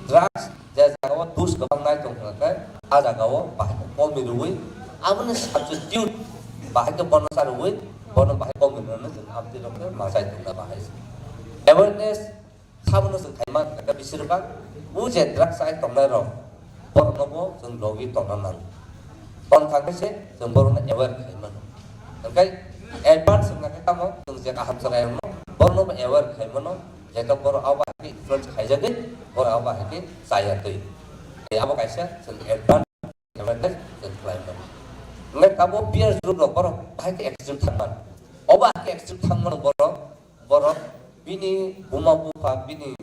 drugs je jagao dus kwbang nai tong hwnkhe a jagao bahai khe komi rwui aboni substitute bahai khe bono cha rwui bono bahai komi rwno chwng aboni rokhe ma chai tongna bahai se. Awareness sabono chwng khaima hwnkhe bisir bak o je drugs ai tongnai rok borokno bo chwng logi tongna nango. Tongkha khe se chwng borokno aware khai mano. Hwnkhe advance wngkha khe tamo chwng je kaham chwrairokno borokno bo aware khai mano, je borok abo hai khe influence khaijagwi borok abo hai khe chaya twi. Tei abo kaisa chwng advance awareness chwng khlai mano. Hwnkhe tamo peer group rok borok bahai khe extreme thang mano. Obo hai khe extreme thang mano borok, borok bini buma bupha bini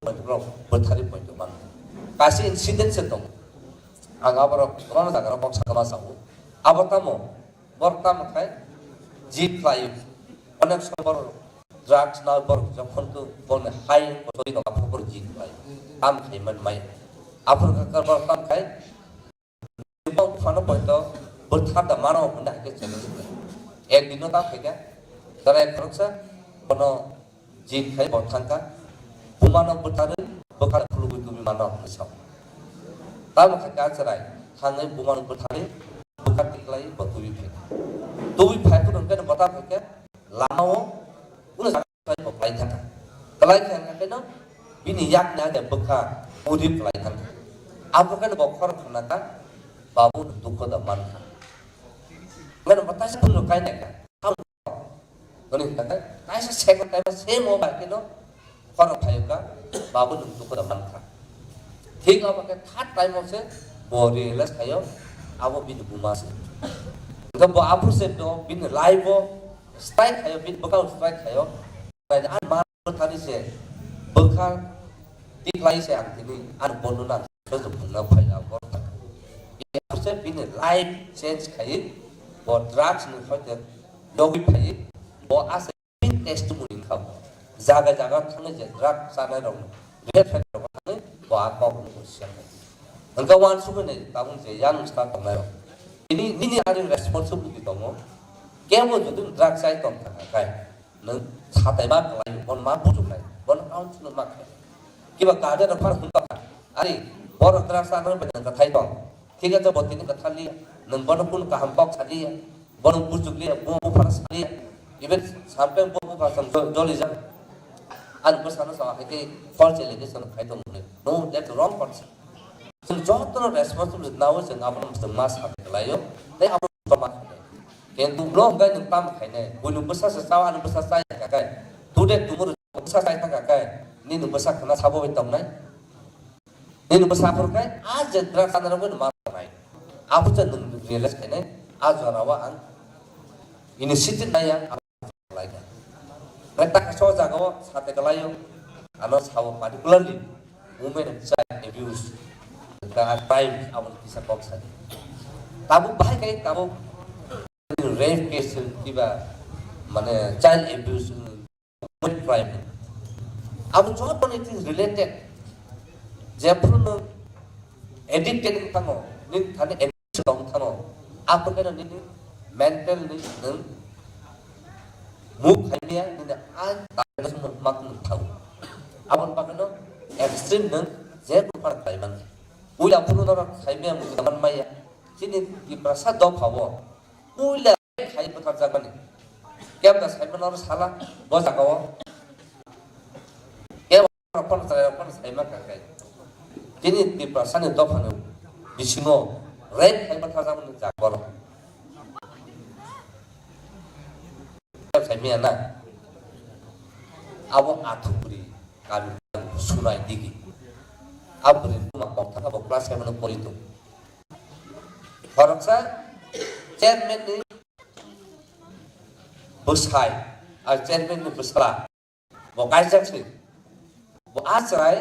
borok bwthari poito mano. Kaisa incident se tongo. Ang aborok kwbangma jaga rok kok sakma sao. Abo tamo, borok tamo khai jit khlai. Onek somoi borok drugs na borok jokhon to borokni hai kosoi no aphuru borok jit khlai. Tam khai man mai. Aphuru kha borok tam khai Bok phano poito bwthar da mano hwnwi hai khe challenge khlai. Ek dino ta phaikha, chwrai khoroksa bono jit khai bo thangkha, bumano bwtharwi bwkha khulugwi tubui mano hwnwi sao. Tamo khe kha chwrai thangwi bumano bwtharwi bwkha tiklai bo tubui phaikha. Tubui phai phuru hwnkhe bwtha phaikha, lamao ulo Bo kwlai thangkha. Kwlai thangkha kheno bini yakni age bwkha urip kwlai thangkha. Abo kheno bo khorok khna kha, babu dukho da man kha. Mane bo taisa phunuk kai nai kha. Hwnwi hwnkha khe kaisa second time o same o bai kheno khorok phaiyokha, babu nwng dukhu da mankha. Thik abo khe third time o se bo realize khaio, abo bini buma se. Hwnkhe bo aphuru se no bini life o strike khaio, bini bwkhao strike khaio. Ani ma bwthani se bwkha tiklai se ang tini ani bono nang se phungna phaila bo. Bini life change khai, bo drugs ni hoite yogwi phai, bo ase testimony kha bo. Jaga jaga thangwi je drug chanai rok, rehab center rok thangwi bo a kok no bo siya. Hwnkhe wansugwi nai tabuk je yang start tongnai rok. Ini, nini ani responsibility tongo. Kebo jodi drug chai tong thangkha khe, nwng satai ma kwlai, bono ma bujuknai, bono counseling ma khlai. Kiba guardian rok phano hwn tongkha, "Ari, borok drug chanai bai nwng kwthai tong. Thik ase, bo tini kwthar liya, nwng bono kunu kaham kok sa liya, bono bujuk liya, bo buphano sa liya." Even sometimes bo buphano chwng jo-, jolijak. Ani bwsano sa hai khe false allegation khai tong mwnwi. No, that's wrong person. Chwng jotono responsible nawi chwng abono chwng ma sa khlaio, tei abo ma khlai. Kintu bwlok hwnkhe nwng tamo khainai? Buini bwsa se chao, ani bwsa chaya kha khe. Today tomorrow bwsa chai thangkha khe, nini bwsa khna sabo bai tongnai? Nini bwsa phuru khe a je drug chanarokno ma tongnai. Abo se nwng realize khainai, a jorao ang initiative naiya. Laika. Nang taka so jaga o sate kalaio, ano sao particularly women and child abuse, ka crime abo kisa kok sadi. Tabuk bahai kai tabuk rape case kiba mane child abuse, women crime. Abo joto ni thing related. Jephuru no addicted wng thango, nini thani addiction wng thango, aphuru khe nini mental ni nwng move khaimaya, nini ang tabuk mak nwng thago. Aboni bagwi no extreme nwng je kunu phano khlai mano. Puila phuru norok khaimaya, mui man maya. Chini Tiprasa dopha o puila khai bwtharjakmani. Kebda saimano oro sala bo jagao. Kebo rok phano chwrai rok phano saima kha khe. Chini Tiprasani dophani bisingo rape khai bwtharjakmani jaga borok. Saimaya na. Abo Athukuri kami Sunai digi. Aboni buma koktha bo class seven o pori tongo. Khoroksa chairman ni bwsai, a chairman ni bwsla, bo kaijak se. Bo a chwrai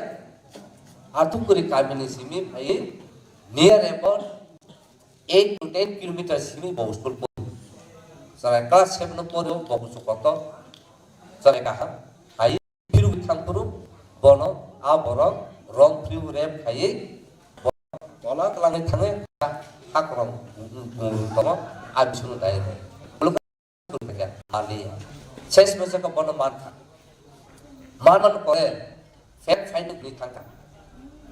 Athukuri kamini simi phai near about eight to ten kilometers simi bo school pori. Chwrai class seven o pori bo busu kotor. Chwrai kaham hai. Phirwi thang phuru bono a borok wrong phirwi rape khaiwi tola twlangwi thangwi hakrok tongo a bisingo dai maliya. Ses mese ko bono mankha. Manmani pore fake finding ni thangkha.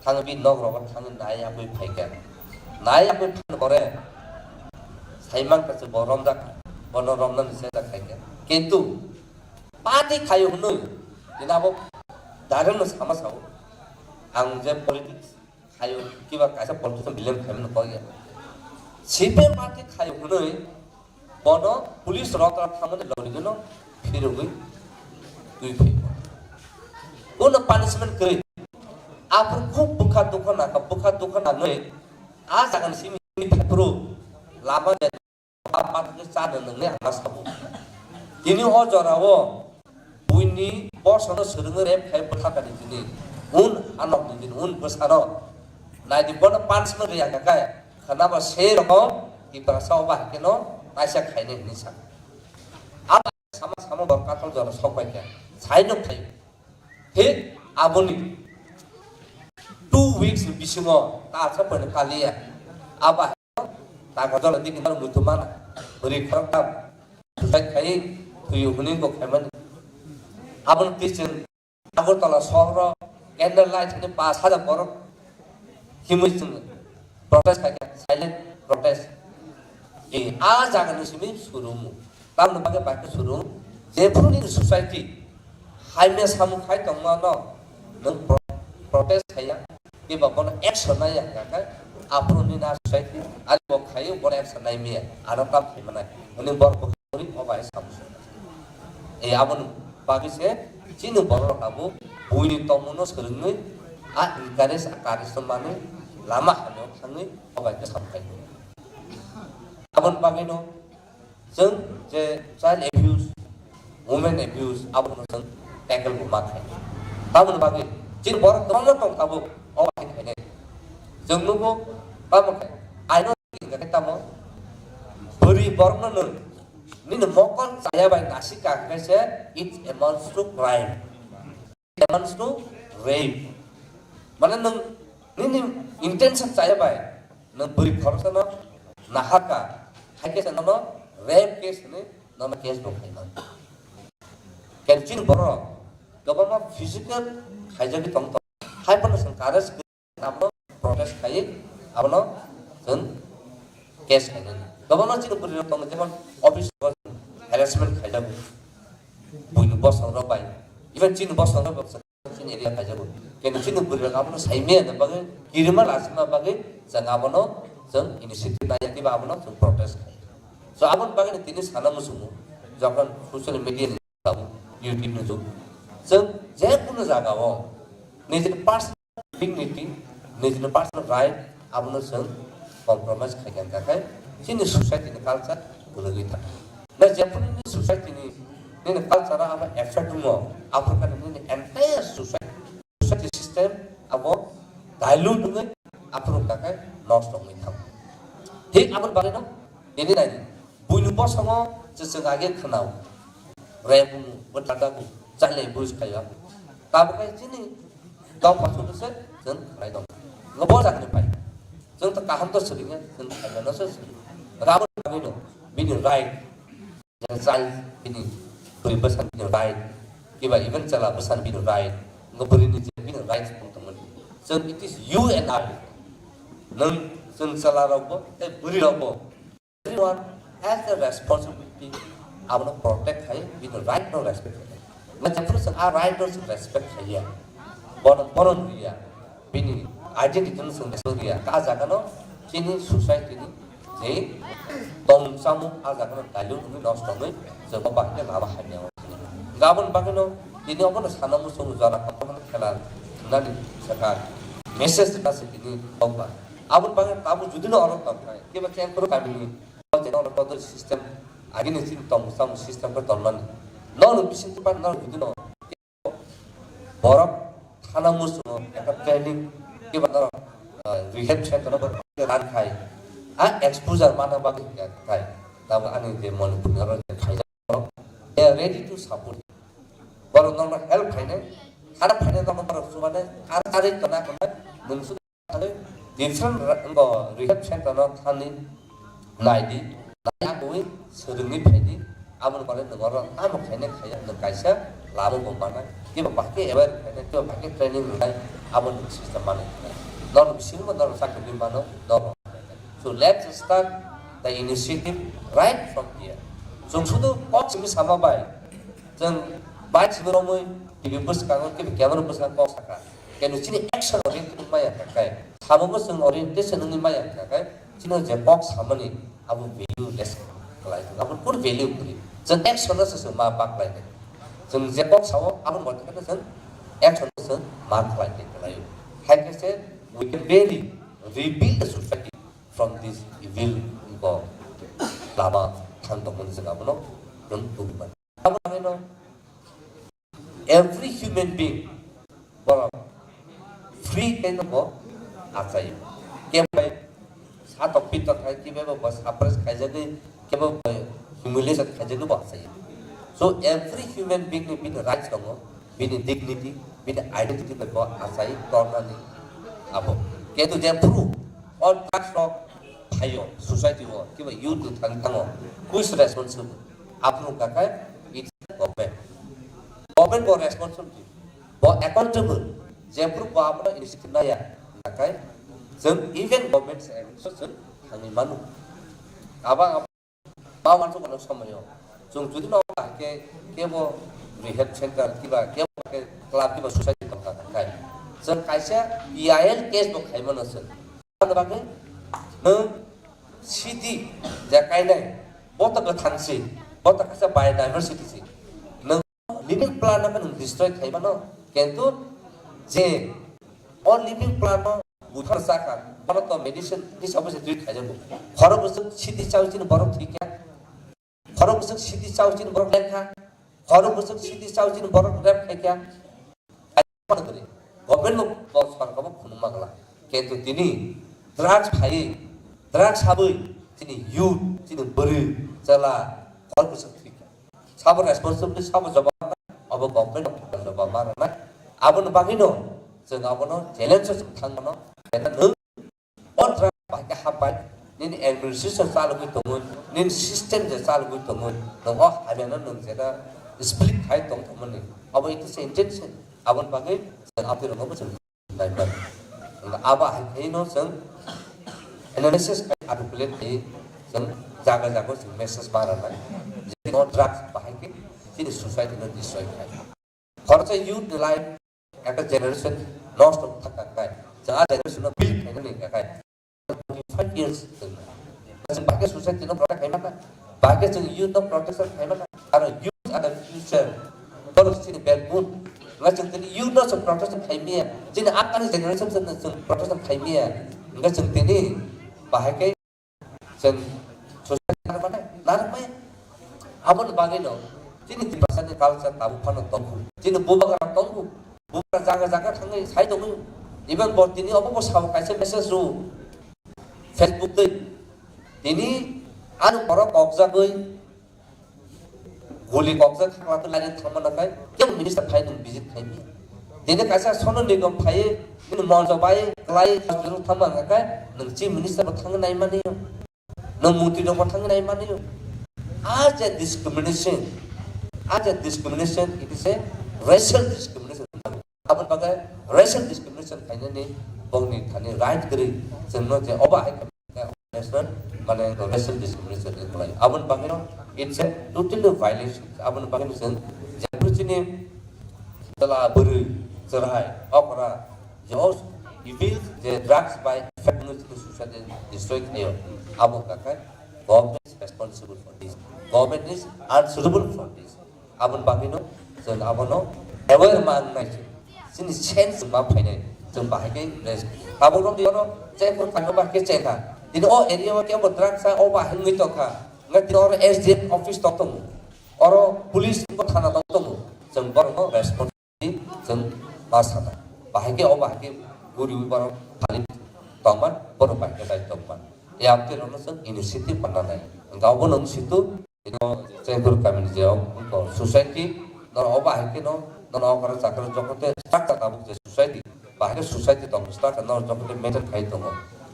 Thangwi nok rogo thangwi nai yakwi phaikha. Nai yakwi phano pore saimankha se bo romjakha. Bono romnani sejak khaikha. Kintu party khayo hwnwi, tini abo direct no sama sao. Ang je politics khayo, kiba kaisa politician belong khaimani kok ya. C P M party khayo hwnwi, bono police rok rok thangmani logni no phirogwi twi phai. Bono punishment kwrwi. Aphuru khub bwkha dukha nangkha, bwkha dukha nangwi a jagani simi phaiphuru lama je Bap mathangwi chana nwngnai ang ma sabo. Tini o jorao buini bosono swrwngwi rep khai bwthakani tini. Un hanokni tini, un bwsano. Naidi bono punishment rwya kha khe, khwnaba se rokom Tiprasa o bahai kheno kaisa khainai hinwi sa. Abo sama sama bor kathal jora sok bai khe. Sai nuk khai. Thik aboni two weeks ni bisingo ta asa phaino kaliya. Abo hai taka jora digi nang muitu mana. Bwrwi khorok tam. Suicide khai thuyo hwnwi bo khaimani. Aboni twi chwng Agartala sohoro candle light hwnwi pash hajar borok himwi chwng protest khai kha, silent protest. E, a jaga ni simi surumu. Tamni bagwi bai khe surung, jephuru nini society hai mesa samung khai tongmano nwng pro-, protest khaiya, kiba bono action naiya hwnkha khe, aphuru nini a society ani bo khaiyo, bono action nai miya, ano tam khai manai. Hwnwi borok bo khorwi o bai samung. E aboni bagwi se chini borok rok abo buini tongmungno swrwngwi a encourage a courage no manwi lama hamya thangwi obaikhe samkhaio. Aboni bagwino chwng je child abuse, women abuse abono chwng tackle bo ma khaio. Tamoni bagwi chini borok kwbangma tong tabuk obaikhe khainai. Chwng nugo tamo khe aino hingkha khe tamo bwrwi borokno nwng nini mokol chaya bai nasika khe se it amounts to crime. It amounts to rape. Mane nwng nini intention chaya bai nwng bwrwi khoroksano naharka, hai khe se nono rape case hwnwi nono case bo khaimang. Khe chini borok kwbangma physical khaijagwi tong tong. Hai phano chwng courage abono protest khai, abono chwng case khainani. Kwbangma chini bwrwi rok tongo, jemon office o harassment khaijago, buini bosong rok bai, even chini bosong rok bai chini area khaijago. Kini chini bwrwi rok abono saimaya na bagwi, kirima lasima bagwi chwng abono chwng initiative naiya kiba abono chwng protest khai. So aboni bagwi tini sana muchungo, jokhon social media ni tabuk YouTube ni jug. Chwng je kunu jaga o nijini personal dignity, nijini personal right abono chwng compromise khai kha, hwnkha khe chini society ni culture kwlwgwi thang. Na jephuru nini society ni, nini culture o abo effect wngo, aphuru khe nini entire society, society system abo dilute wngwi aphuru hwnkha khe nosto wngwi thango. Thik aboni bagwino tini naidi, buini bosongo je chwng age khwnao, rape wngwi bwtharjago, child abuse khaio. Tabuk khe chini dopha suduse chwng khlai tong. Ngo bo jagani pai. Chwng to kaham to swrwngya, chwng khaimano se swrwngya. Aboni bagwino bini right, je child bini bwrwi bwsa bini right, kiba even chwla bwsa bini right, ngo bwrwini je bini right tong tongmani. Chwng, it is you and I. Nwng chwng chwla rokbo tei bwrwi rokbo, everyone has a responsibility, abono protect khai, bini right no respect khai. Jephuru chwng a right no chwng respect khaiya, bono boron riya, bini identity no chwng respect riya, a jaga no chini society ni je tong chamung a jaga no dilute wngwi nosto wngwi chwng bo bahai khe lama hamya o. Aboni bagwi no tini obono sana muchung jora kok khela nani saka message na se tini tongba. Aboni bagwi tabuk judi no oro tongkha, kiba cheng phuru kamini o je no kotor system, agini chini tong samung system khe tongmani. Nono bising khe pan nono judi no borok thana muchungo ekta training kiba norok, ah, rehab center no borok ran khai, a exposure mana bagwi khai. Tabuk ani je Manipur ni oro je khaijak borok, they are ready to support. Borok norok help khainai, khara phainai norok borok chubane, ar ari tona khonai, nwng su different ra-, bo rehab center no thani naidi, nai abui swrwngwi phaidi, aboni pore nwng oro tamo khainai khaiya, nwng kaisa lama bo manai, kiba bahai khe aware khainai, kiba bahai khe training rwnai, abo nwng system manai khainai. Norok bisingo norok chakri mano, norok. So let's start the initiative right from here. Chwng sudu kok simi sama bai, chwng bai simi romwi T V bwskango, kiba camera bwskango kok saka. Kenu chini action oriented wngmaya hwnkha khe, samungo chwng orientation wngwi maya hwnkha khe, chini je kok samani abo value less khlai thung, abo kun value kwrwi. Chwng action no se chwng ma pa khlai nai. Chwng je kok sao, abo mote khe chwng action no chwng ma khlai nai khlai. Hai khe se we can really rebuild the society from this evil, bo lama thang tongmani chwng abono nwng tubui mano. Abo hai no every human being borok free khe no bo achai. Kebo bai satok pitok khai, kebo bo suppress khaijagwi, kebo bai humiliation khaijagwi bo achai. So every human being ni bini rights tongo, bini dignity, bini identity bai bo achai tornani abo. Ketu je phuru o drugs rok phaio society o, kiba youth ni thang thango, who is responsible? Aphuru kakai, it's government. Government bo responsible, bo accountable. Jephuru bo abono initiative naya, nakai chwng even government se chwng thangwi manu. Abang abang mansu kono somoyo chwng jodi no ke kebo rehab center kiba kebo ke club kiba society tongkha kai chwng kaisa P I L case bo khaimano chwng. Ano bagwi nwng city je kainai, bo to kwthang si, bo to kaisa biodiversity si. Nwng plant no nwng destroy khaimano, kintu je o living plant no buthar sakha, bono to medicine hisabo se treat khaijago. Khorok bwswk siti chao chini borok thwikha, khorok bwswk siti chao chini borok lekha, khorok bwswk siti chao chini borok rep khaikha. Government no bo sorkar bo khunuma gala. Kintu tini drugs phai, drugs habwi chini youth, chini bwrwi, chwla, khorok bwswk thwikha. Sabo responsibility, sabo jawab rwna, abo government no jawab ma rwna. Aboni bagwino chwng abono challenge o chwng thang mano. Kena nwng o drug bahai khe hapbai, nini administration chalogwi tongwi, nini system je chalogwi tongwi, nwng o hamyano nwng jeta split khai tong thangmani. Abo it is intention. Aboni bagwi chwng aboni rokno bo chwng naiman. Abo hai khe no chwng analysis khai articulate khai chwng jaga jaga chwng message ma rwnai. Je no drugs bahai khe chini society no destroy khai. Khoroksa youth ni life, ekta generation nosto thangkha khai. Chwng a generation no build khainani hwnkha khai. Twenty-five years chwng. Chwng bahai khe society no protect khaimana. Bahai khe chwng youth no protection khaimana. Aro youth are the future. Borok chini backbone. Nga chwng tini youth no chwng protection khaimaya. Chini upcoming generation chwng, chwng protection khaimaya. Nga chwng tini bahai khe chwng society narwkmani, narwkmaya. Aboni bagwino chini Tiprasani culture tabuk phano tongo. Chini bubagra tongo. Bubagra jaga jaga thangwi sai tongo. Even bo tini obo bo sao kaisa message rw Facebook twi. Tini ano borok kokjagwi guli kokjak khakla twi lainwi thangmana khai kebo minister phai nwng visit khaimaya. Tini kaisa Sonu Nigam phai nini monjo bai kwlai hospital thangmana khai nwng chief minister bo thangwi naimani. Nwng murti rokbo thangwi nai mani. As a discrimination, as a discrimination, it is a racial discrimination. Aboni bagwi racial discrimination khainani bongni thani right kwrwi. Chwngno je obo hai khe racial, mane racial discrimination ni khlai. Aboni bagwino it's a totally violation. Aboni bagwino chwng jephru chini chwla bwrwi chwrai okra je o evil je drugs by effect no chini society destroy khaio. Abo kakai government is responsible for this. Government is answerable for this. Aboni bagwino chwng abono aware ma wngnai se. Chini sense ma phainai. Chwng bahai khe rest. Tabuk rok dino chengkor khaino bahai khe chengkha. Dini o area o kebo drugs sa o bahai wngwi tongkha. Nga dino oro S D M office tok tongo. Oro police bo thana tok tongo. Chwng borokno response chwng ma sana. Bahai khe o bahai khe guriwi borok thani tongman, borok bahai khe dai tongman. E amtwi rokno chwng initiative manna nai. Hwnkhe obo nwng situ, ino Chengkor kamini je o society, norok o bahai khe no, norok o chakra jokote structure tabuk je society, bahai khe society tongo, structure norok jokote maintain khai tongo.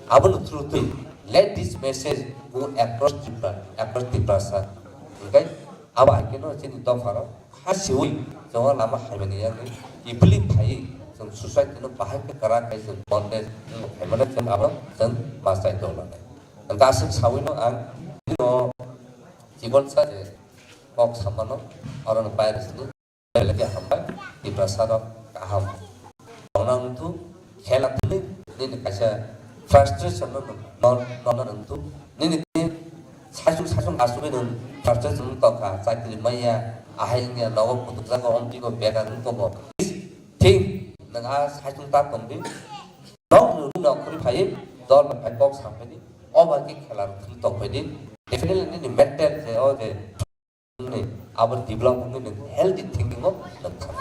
Abono through twi, let this message go across Tripura, across Tiprasa. Hwnkhe abo hai khe no chini dopha rok. Kha siwi chwng lama haimani yakni kiphilwi phaiwi chwng society no bahai khe kwrak khai chwng bondage wng khaimano chwng abo chwng ma chai tong lanai. Hwnkhe aswk sawi no ang no chikon sa je kok samano oro no virus ni belai khe hambai Tiprasa rok kaham. Tongna wngthu, khela thwngwi nini kaisa frustration no, no, no, no wngthu. Nini tini saichung saichung asugwi nwng frustration wng tongkha, chakri manya, ahai wngya, nogo kutukjago, omtwi bo bekar wng tongo. Thik, nwng a saichung ta tongdi. Nok nwng nok khuri phai, dol bai phai kok samphaidi, o bai khe khela thwng tongphaidi. Definitely nini mental je, o je, abo develop wngwi nwng healthy thinking o nwng thang.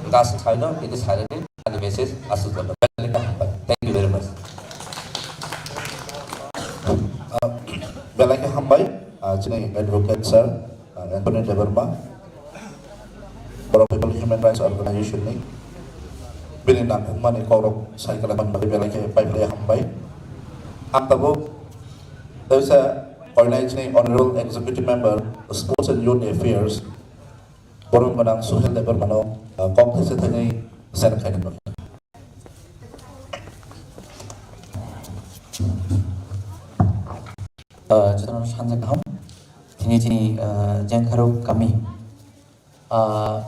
Hwnkhe aswk saino, bini sairokni ani message aswk joto. Belai khe hambai. Thank you very much. Ah, belai khe hambai, ah, chini advocate sir, ah, Anthony Debbarma, borok People Human Rights Organization ni bini nangkukmani kokrok sai kalaimani bagwi belai khe pai belai hambai. Ang tabuk teisa koinai chini Honorable Executive Member, Sports and Youth Affairs, borom gwnang Suhel Debbarmano, ah, kok thaisa thani sen khaina bagwi. Ah, jotono sanja kaham. Tini chini, ah, Jengkharok kami, ah,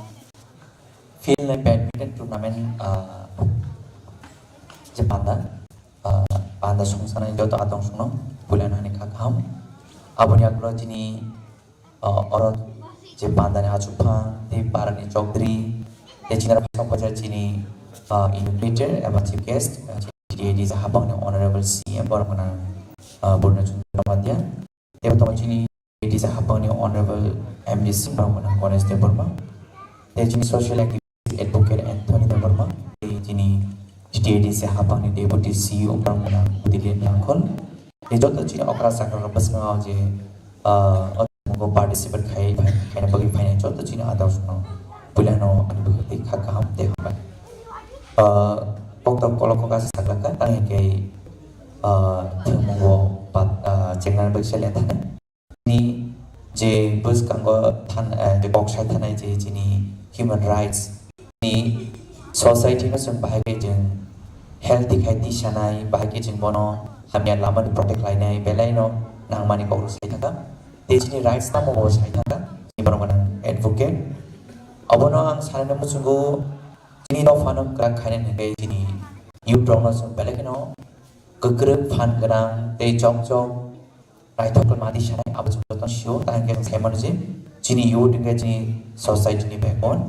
field ni badminton tournament, ah, je panda, ah, panda songsanai joto atong songno puilano hani kha kaham. Aboni yagulo chini, ah, oro je pandani achukphang, tei parani chokdri, tei chini aro phaisa phaisa chini, ah, inaugurators eba chief guest, ah, chini T T A D C hapangni honorable C M borok gwnang, ah, Purna Chandra Jamatia, tei bo tongo chini T T A D C hapangni honorable M D C borok gwnang Ganesh Debbarma, tei chini social activist advocate Anthony Debbarma, tei chini T T A D C hapangni deputy C E O borok gwnang Dilip Nangkhol, tei joto chini okra chakra rok bwskango je, ah, o thwngmung o participate khai, khai, khaina bagwi phainai joto chini adar rokno puilano ani bwkhak tei kha kaham tei hambai. Ah, koktok kolok kok asa saklaka, tang hingke, ah, thwngmung o pat, ah, chengnani bagwi chaliya thangkha. Ni je bwskango than-, eh, je kok sai thanai je chini human rights ni society no chwng bahai khe chwng healthy khai tisanai, bahai khe chwng bono hamya lama ni protect lainai, belai no nangmani kok rok sai thangkha. Tei chini rights tamo bo sai thangkha, chini borok gwnang advocate. Obono ang sanani muchungo chini dophano kwrak khainani hwnkhe chini youth rokno chwng belai kheno kwkrwng phan gwnang tei chok chok naithok khe mati sanai abo chwng jotono sio, tang hwnkhe chwng sai mano je chini youth hwnkhe chini society ni backbone.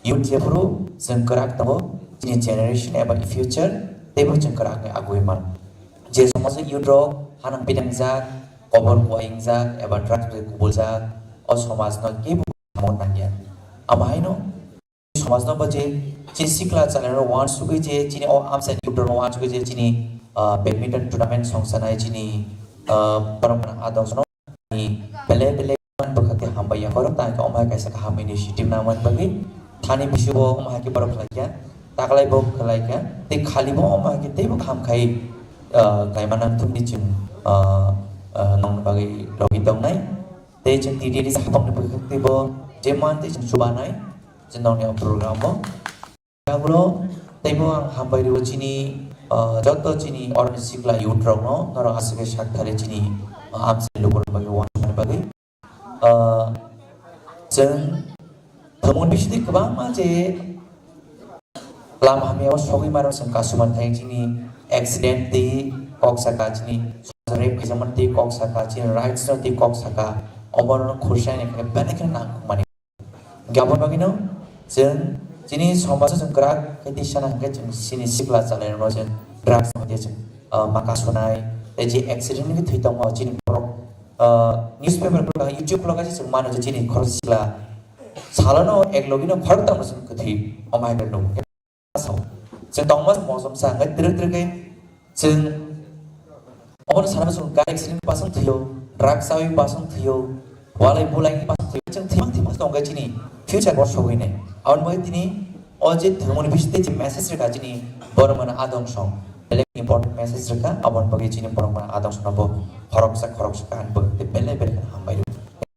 Youth jephuru chwng kwrak tongo, chini generation eba future teibo chwng kwrak wngwi agui mano. Je somajo youth rok hanang pinangjak, kobor kuaingjak eba drugs bai kubuljak, o somajno kebo samung nangya. Amo haino somajno bo je chini sikla chalairok uansugwi je chini o amchaini youth rok uansugwi je chini, ah, badminton tournament songsanai chini, ah, borok adong sono ni belai belai bwkhak khe hambai ya borok tang khe omo hai kaisa kaham initiative nangmani bagwi thani bisingo omo hai khe borok khlai kha taklai bo khlai kha tei khali bo omo hai khe teibo kaham khai, ah, khlai mano thumni chwng, ah, ah, nongni bagwi logi tongnai. Tei chwng T T A D C hapangni bwkhak teibo je man tei chwng chubanai chwng nongni o program o. Tabukno teibo ang hambai rwo chini, ah, joto chini oroni sikla youth rokno, norok aswk khe sak thari chini, ah, amchaini lukurokni bagwi uansukmani bagwi. Ah, chwng thwngmung bisingtwi kwbangma je lama hamya o sogwi mano chwng kasumani thangwi chini accident twi kok saka, chini rape khaijakmani twi kok saka, chini rights no twi kok saka, oborok khursa ni khe belai kheno nangkukmani. Hingke aboni bagwino chwng chini somajo chwng kwrak khe twi sana hingke chwng chini sikla chalairokno chwng drugs no hingke chwng, ah, maka sunai tei je accident ni thwi tongma chini borok, ah, newspaper khulok YouTube khulok khe chwng mano je chini khorok sikla salono ek logino khoroktham no chwng kwthwi omo hai khe nukgo. Sao. Chwng tongma mosomsa hwnkhe twrwk twrwk khe chwng obono sana chwng gari accident pasang thwio, drug chawi pasang thwio, walai bulai pasang thwio, chwng thima thima tongkhe chini future bo sogwi nai. Aboni bagwi tini o je thwngmani bisingtwi je message rwkha chini borok mano adong song. Belai important message rwkha, aboni bagwi chini borok mano adong song no bo khoroksa khoroksa khe ani bagwi belai belai kheno hambai rw.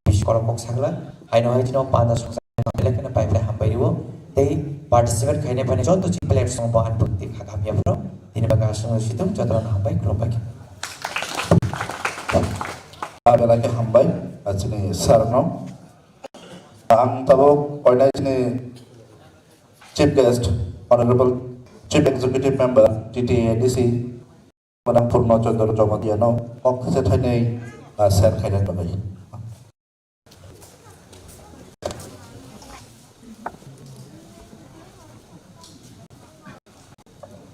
Bisi kolok kok sakla, haino hai chino panda songsa belai kheno pai belai hambai rwo. Tei participate khainai phani joto chini players rok bo ani bwkti kha hamya phano. Tini bagwi aswk situng joto no hambai khulumbai khe. Ah, belai khe hambai, ah, chini sir no. Ang tabuk oinai chini chief guest, honorable chief executive member, T T A D C, Madam Purna Chandra Jamatia no kok kisa thainwi, ah, share khaina bagwi.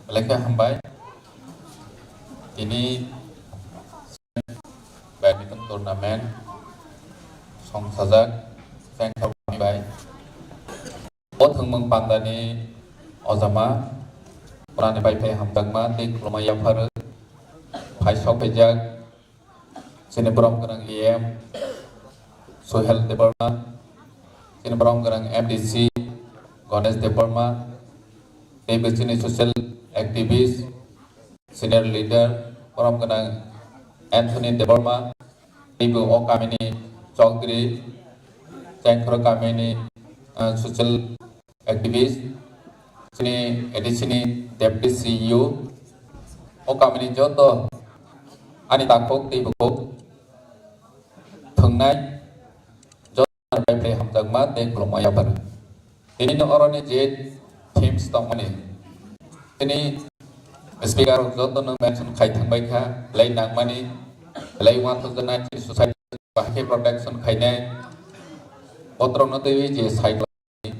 Belai khe hambai. Tini badminton tournament songsajak Chengkhor bai. O thwngmung pandani ojama, purani bai phai hamjakma tei khulumma yapharwi phai sok phaijak chini borom gwnang E M Sohel Debbarma, chini borom gwnang M D C Ganesh Debbarma, tei bo chini social activist, senior leader, borom gwnang Anthony Debbarma, teibo o kamini chowdhury, Chengkhor kamini, ah, social activist, chini A D C ni deputy C E O, o kamini joto ani takhuk tei bukhuk thwngnai, joto bai bai hamjakma tei khulumma yapharwi. Tini no oroni je themes tongmani. Tini speaker rok joto no mention khai thangbai kha, belai nangmani, belai one thousand nineteen society bahai khe protection khainai. Botrokno twiwi je cycle,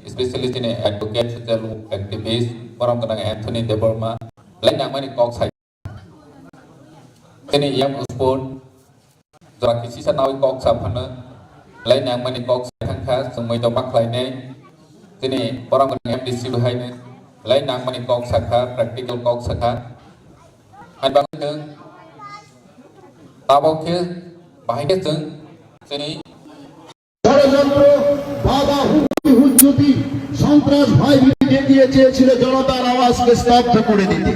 especially chini advocate, social activist, borom gwnang Anthony Debbarma, lai nangmani kok sai. Chini young sport, jora kisisa nawi kok sa phano, lai nangmani kok sai thangkha, chwngmwi to ma khlainai. Chini borom gwnang M D C bo haino, lai nangmani kok sakha, practical kok sakha. Hai bagwi chwng tabok khe bahai khe chwng chini ষড়যন্ত্র, বাবা হুবি হুজ্জুতি, সন্ত্রাস ভয়ভীতি দেখিয়ে চেয়েছিল জনতার আওয়াজকে স্তব্ধ করে দিতে।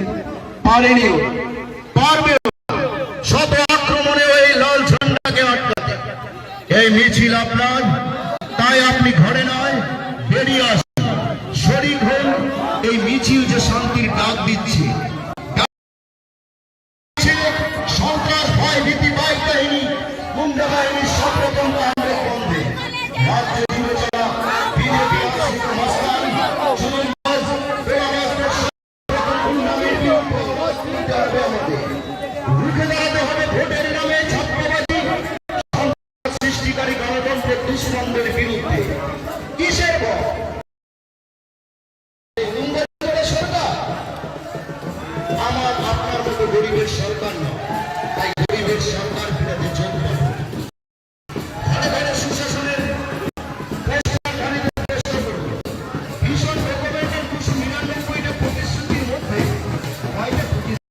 পারেনি ও, পারবে ও। শত আক্রমণে ওই লাল ঝান্ডাকে আটকাতে। এই মিছিল আপনার, তাই আপনি ঘরে নয়, বেরিয়ে আসুন, শরিক হন। এই মিছিল যে শান্তির ডাক দিচ্ছে। সন্ত্রাস, ভয়, ভীতি, বাইক বাহিনী, গুন্ডা বাহিনীর সব রকম কাণ্ডের বন্ধে রাজ্য জুড়ে চলা বিজেপি আশ্রিত মস্তান, চুরুংবাজ, তোলাবাজদের সব রকম গুন্ডামির বিরুদ্ধে আওয়াজ তুলতে হবে আমাদের। রুখে দাঁড়াতে হবে ভোটের নামে ছাত্রবাদী সন্ত্রাস সৃষ্টিকারী গণতন্ত্রের দুশমনদের বিরুদ্ধে। কিসের ভয়? এই উন্নয়নকারী সরকার, আমার আপনার মতো গরিবের সরকার নয়, তাই গরিবের সরকার ফিরাতে যোগ দেন। ঘরে ঘরে সুশাসনের প্রসার সাধিত চেষ্টা করুন। ভীষণ রেকমেন্ডের দুশো নিরানব্বইটা প্রতিশ্রুতির মধ্যে কয়টা প্রতিশ্রুতি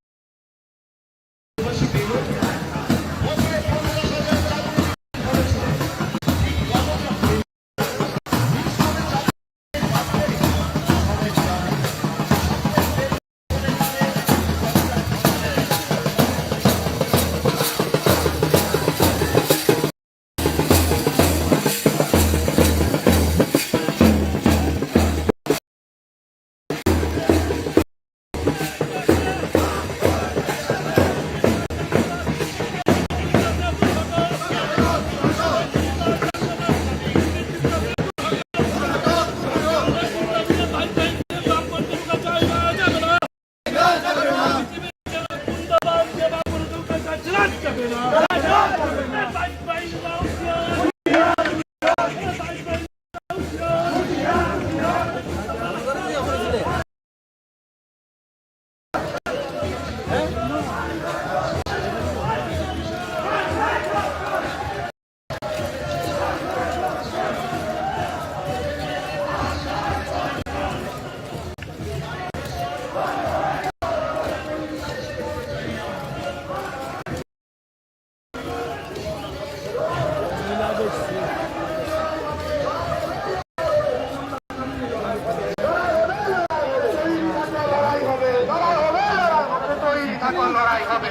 লড়াই হবে, লড়াই হবে, লড়াই হবে, তৈরি থাকো, লড়াই হবে।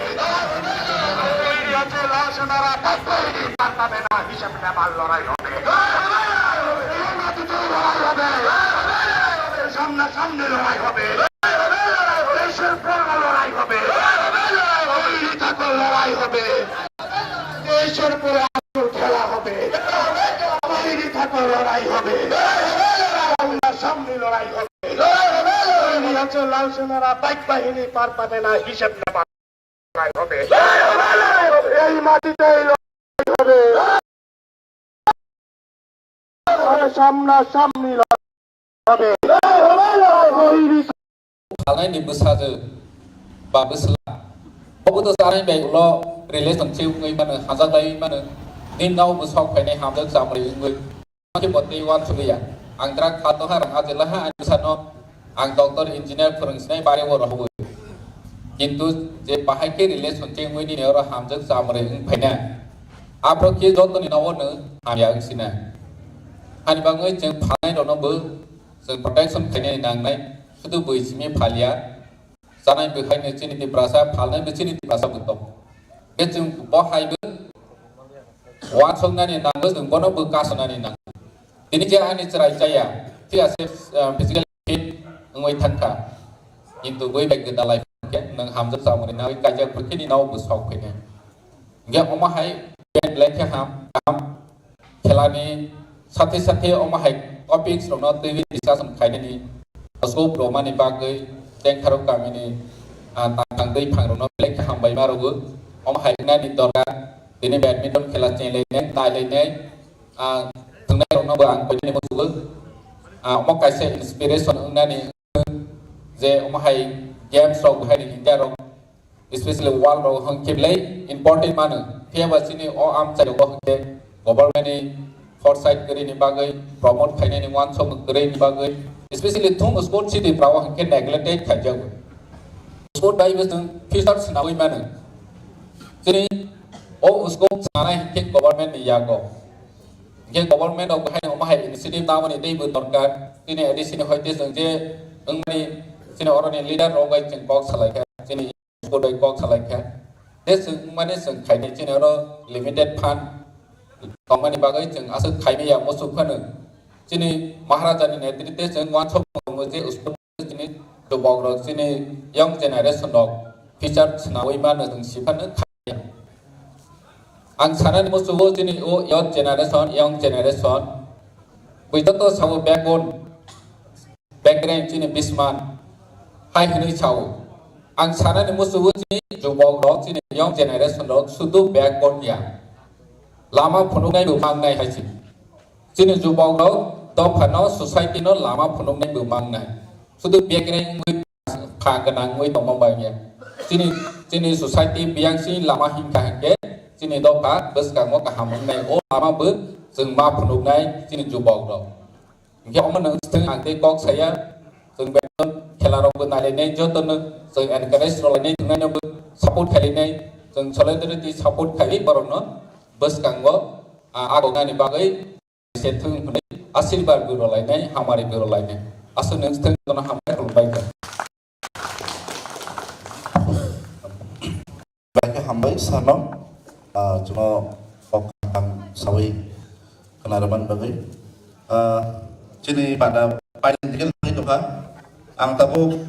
তৈরি আছে লাল সেনারা, তৈরি পার পাবে না, হিসাব নেবার লড়াই হবে। এই মাটিতেই লড়াই হবে, সামনাসামনি লড়াই হবে। দেশের পর লড়াই হবে, তৈরি থাকো, লড়াই হবে। দেশের পরে আসল খেলা হবে। তৈরি থাকো, লড়াই হবে। সামনাসামনি লড়াই হবে। তৈরি আছে লাল সেনারা, বাইক বাহিনী পার পাবে না, হিসেব নেবার লড়াই হবে। এই মাটিতেই লড়াই হবে। সামনাসামনি লড়াই হবে। Phalnai ni bwsajwk ba bwsla, obo to chanai bai ulo relationship wngwi mano, hamjak lai mano. Nini no bo sok phainai hamjak chamri wngwi. Khe bo tei uansugwi ya. Ang drug kha tongha, rang aje laha, ani bwsano ang doctor, engineer phwrwng sinai bari o rohoi. Kintu je bahai khe relationship wngwi nini oro hamjak chamri wng phaina. Aphuru khe jotoni nogo no hamya wng sina. Hani bagwi chwng phalnai rokno bo chwng protection khainani nangnai, sudu bui simi phalya. Chanai bwkhai no chini Tiprasa, phalnai bo chini Tiprasa bo tong. Khe chwng bo hai bo uansuknani nango, chwng bono bo kasonani nango. Tini je ani chwrai chaya, thik ase, ah, physically fit wngwi thangkha. Kintu bui bai gwdalai khe nwng hamjak chamani nangwi kaijak bwkhini nao bo sok phaikha. Hingke omo hai band belai khe ham, ham khelani sathe sathe omo hai topics rokno twiwi discussion khainani scope romani bagwi Tengkharok kamini, ah, tangtang twi phangrokno belai khe hambai ma rwgo. Omo hai wngnani dorkar, tini badminton khela chenglai nai, nailai nai, ah, Thwngnairokno bo ang koinani muchungo, ah, omo kaisa inspiration wngnani je omo hai games rok hai ni India rok, especially world rok hwnkhe belai important mano. Phiya ba chini o amchai rogo hwnkhe government ni foresight kwrwi ni bagwi, promote khainani uansuk kwrwi ni bagwi, especially thung sport city brao hwnkhe neglected khaijago. Sport bai bo chwng future swnawi mano. Chini o scope sanai hwnkhe government ni yago. Hwnkhe government rok hai omo hai initiative namani teibo dorkar. Chini A D C ni hoite chwng je wngmani chini oroni leader rok bai chwng kok salaikha, chini sport bai kok salaikha. Tei chwng wngmani chwng khainai chini oro limited fund tongmani bagwi chwng aswk khaimaya muchung phano. Chini Maharaja ni netrite chwng uansuk tongo je sport chini chubok rok chini young generation rok future swnawi mano chwng siphano khaimaya. Ang sanani muchungo chini o young generation, young generation. Bui joto sabo backbone, background chini bisman hai hwnwi sao. Ang sanani muchungo chini chubok rok chini young generation rok sudu backbone ya. Lama phunuknai bo mangnai hai chini. Chini chubok rok dophano society no lama phunuknai bo mangnai. Sudu background wngwi pha gwnang wngwi tongma bai ya. Chini, chini society biyang chini lama hinkha hinkhe chini dopha bwskango kaham wngnai. O lama bo chwng ma phunuknai chini chubok rok. Hinkhe omo nwng swthwng ang tei kok saya, chwng beton khela rok bo nailainai, joto no chwng encourage rwlainai, thwngnaino bo support khailainai, chwng solidarity support khaiwi borokno bwskango, ah, agoknani bagwi se thung hwnwi asirbar bo rwlainai, hamari bo rwlainai. Aswk nwng thung jotono hambai khulumbai kha. Belai khe hambai sano, ah, chwngno kok kaham sawi khna rwmani bagwi. Ah, chini panda paini dikhe nai tongkha. Ang tabuk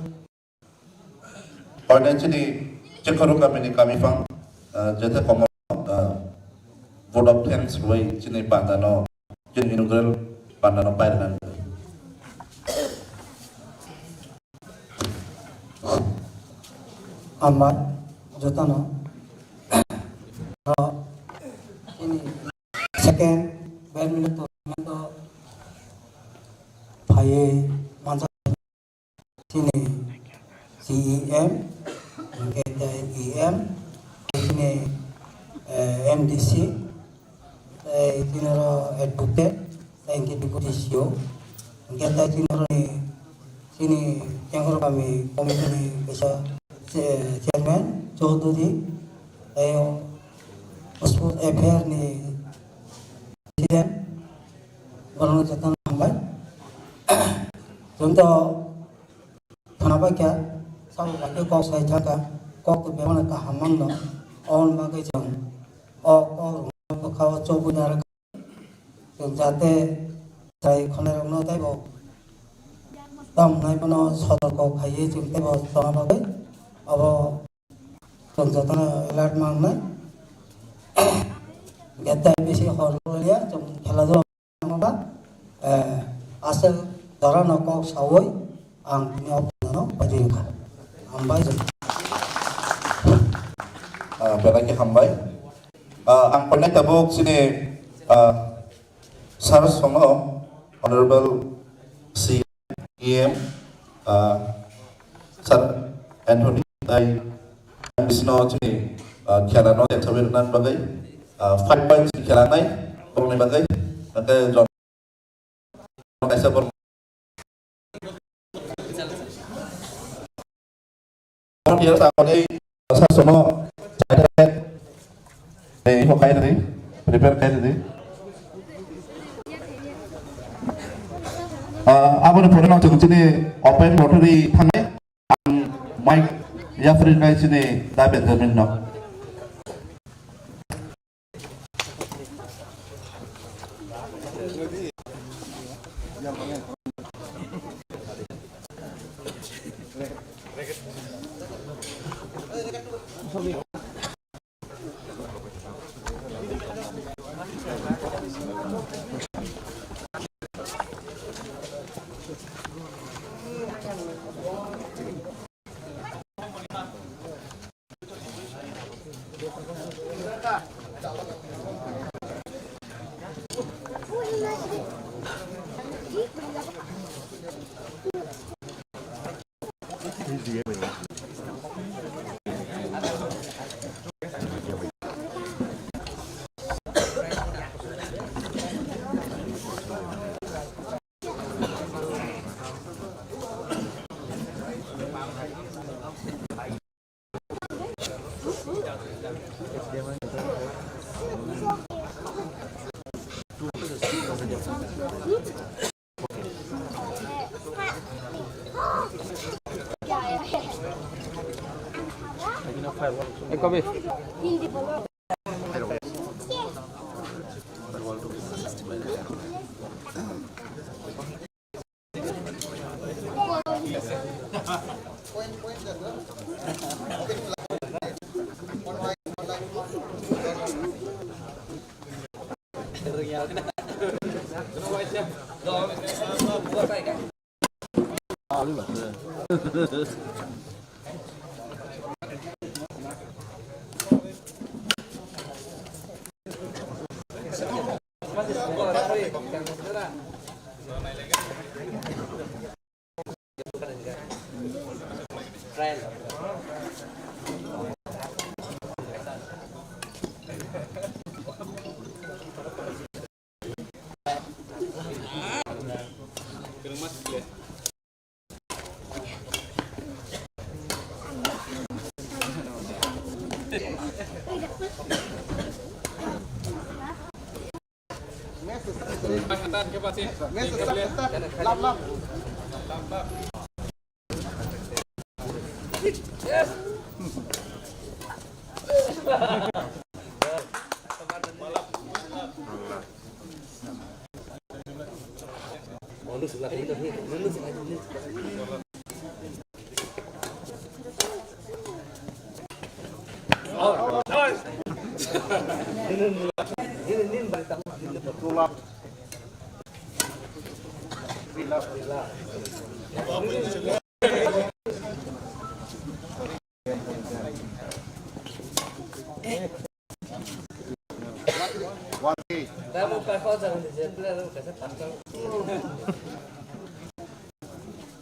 Oinai chini Chekhoro kamini kamiphang, ah, jethe komo, ah, vote of thanks rwui chini pandano, chini inaugural pandano pairwnani. Hambai jotono, oro chini second badminton tournament o phaiwi manjak. Chini C E M, hwnkhe tei E M, tei chini, eh, M D C, tei chini oro advocate, tei hwnkhe deputy C E O, hwnkhe tei chini oroni chini Chengkoro kami committee ni kaisa che-, chairman Chaudhary, tei o sports affair ni president, borokno jotono hambai. Chwng to khwnabaikha, sabo bai khe kok sai thangkha, kok to bebakno kaham mangno, aboni bagwi chwng o kok rwngno bwkha o chobwi narwkha. Chwng jate chwrai khwnairokno teibo tamo hwnai bono sotorko khaiwi chwng teibo tongna bagwi abo chwng jotono alert mangnai. Hwnkhe tei bisi hor rwliya chwng khela dula ba, eh, aswk jorano kok saui ang tini o phainano paidi wngkha. Hambai. Ah, belai khe hambai. Ah, ang painai tabuk chini, ah, Sir Songno, Honorable C E M, ah, Sir Anthony, tai bisino chini, ah, khela no sawi rwna bagwi, ah, five points khela nai, tongni bagwi, tei jon-, kaisa bor-, Volunteer sa koni sa sono certificate ni imo kai ni prepare kai ni. Ah, aboni pore no chwng chini open lottery thangnai ang mic yapri kai chini da Benjamin no.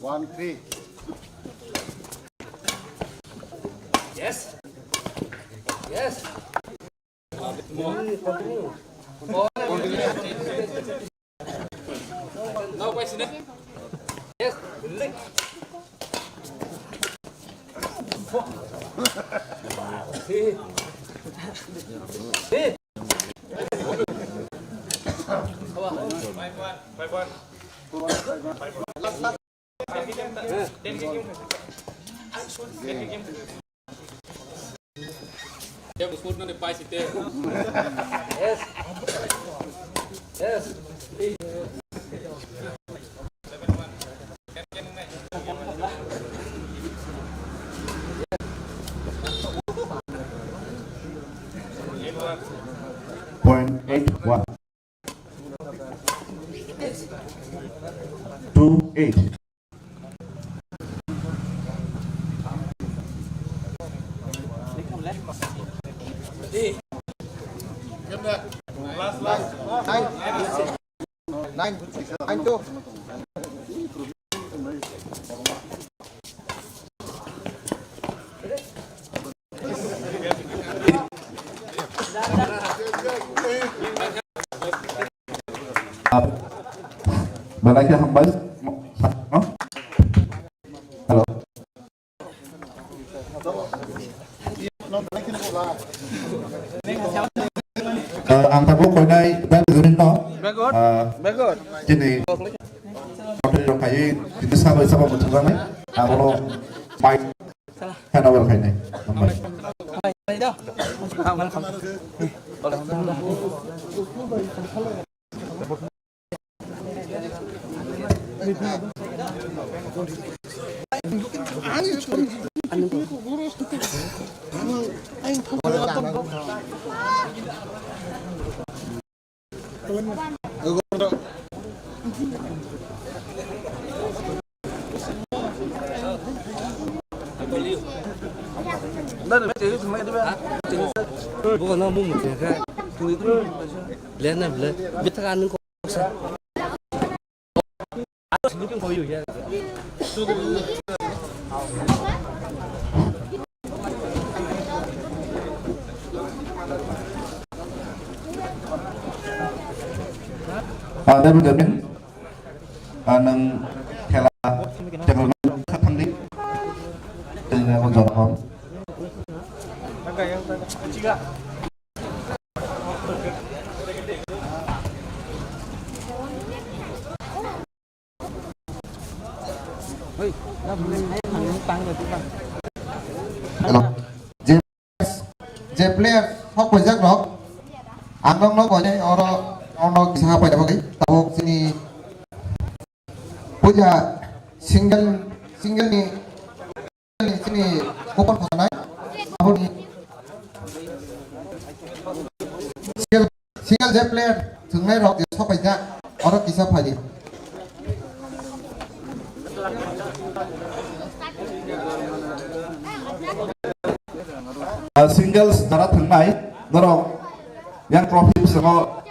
One three. Yes. Yes. Continue. Continue. Now, guys, next. Yes. Hey. Hey. Five one. Five one. Last, last. Yes. Yes. Point eight one. Two eight. Nine. Nine. Nine two. Belai khe hambai. Hello. Ang tabuk koinai Dal Gurin no. Begor. Ah, begor. Chini. Hotel rok khai chini sabai sabo muthuknai. Abono mai. Handover khainai. Hambai. Bukan, nang bung mesti kan. Tunggu, tunggu. Lihat, nah, lihat. Kita kan. Ah, David David, ah, nang khela table khatang di. Tengah aku jawab. Hello. je player sok paijak rok, ang nokno koinai oro, oro kisa paina bagwi tabuk chini puila single, single ni, chini kupon khonai aboni single, single je player thwngnai rok je sok paijak oro kisa phai di. Ah, singles jara thwngnai norok yang trophy bisingo,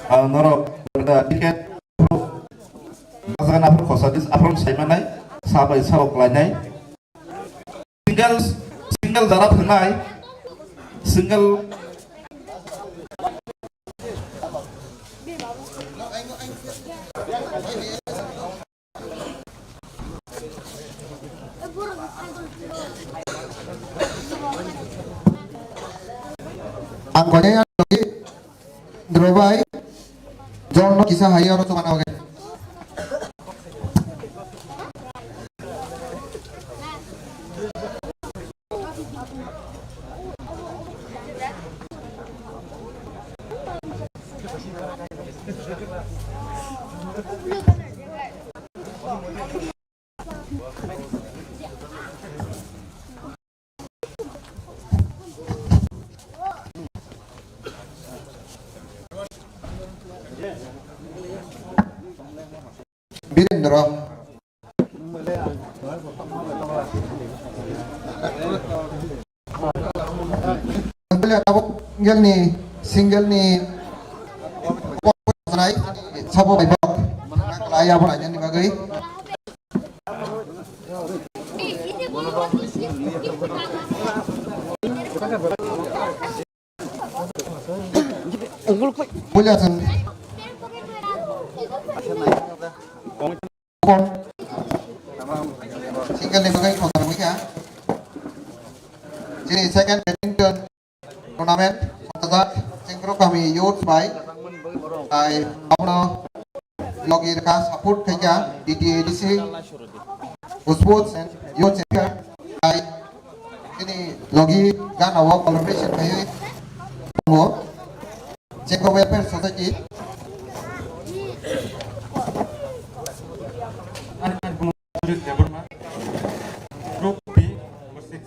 ah, norok, ah, ticket bajan aphuru khosa dis aphuru saimanai sabai sabok lainai. Single, single jara thwngnai, single. Ang koinai ang logwi Drobai, John no kisa hai oro chuma na bagwi. Birendra. Single ni, single ni sabo bai bok. Nang lai abo lai ni bagwi. Puila chwng single ni bagwi khosar wngkha. Chini second badminton tournament khosajak Chengkro kami youth bai, tai abono logi rwkha, support khaikha D T A D C, Sports and Youth Center, tai chini logi gana o collaboration khaiwi tongo Chengkro Welfare Society. Group B, number six.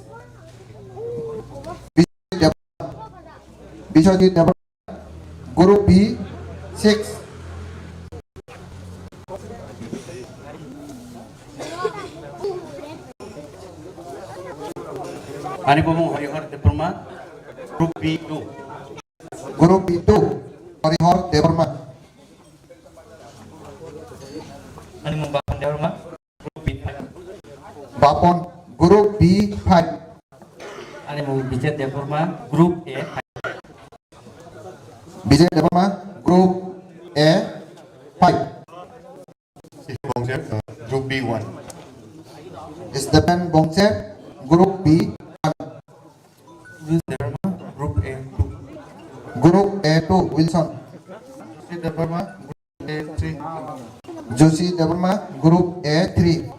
Biswajit Debbarma, Group B six. Ani bumung Horihor Debbarma, Group B two. Group B two, Horihor Debbarma. Ani mung Bapon Debbarma, Group B five. Bapon, Group B five. Ani mung Bijay Debbarma, Group A five. Bijay Debbarma, Group A five. Bongcher, uh, Group B one. Stephen Bongcher, Group B one. Wilson Debbarma, Group A two. Group A two, Wilson. Joshi Debbarma, Group A three. Joshi Debbarma, Group A three.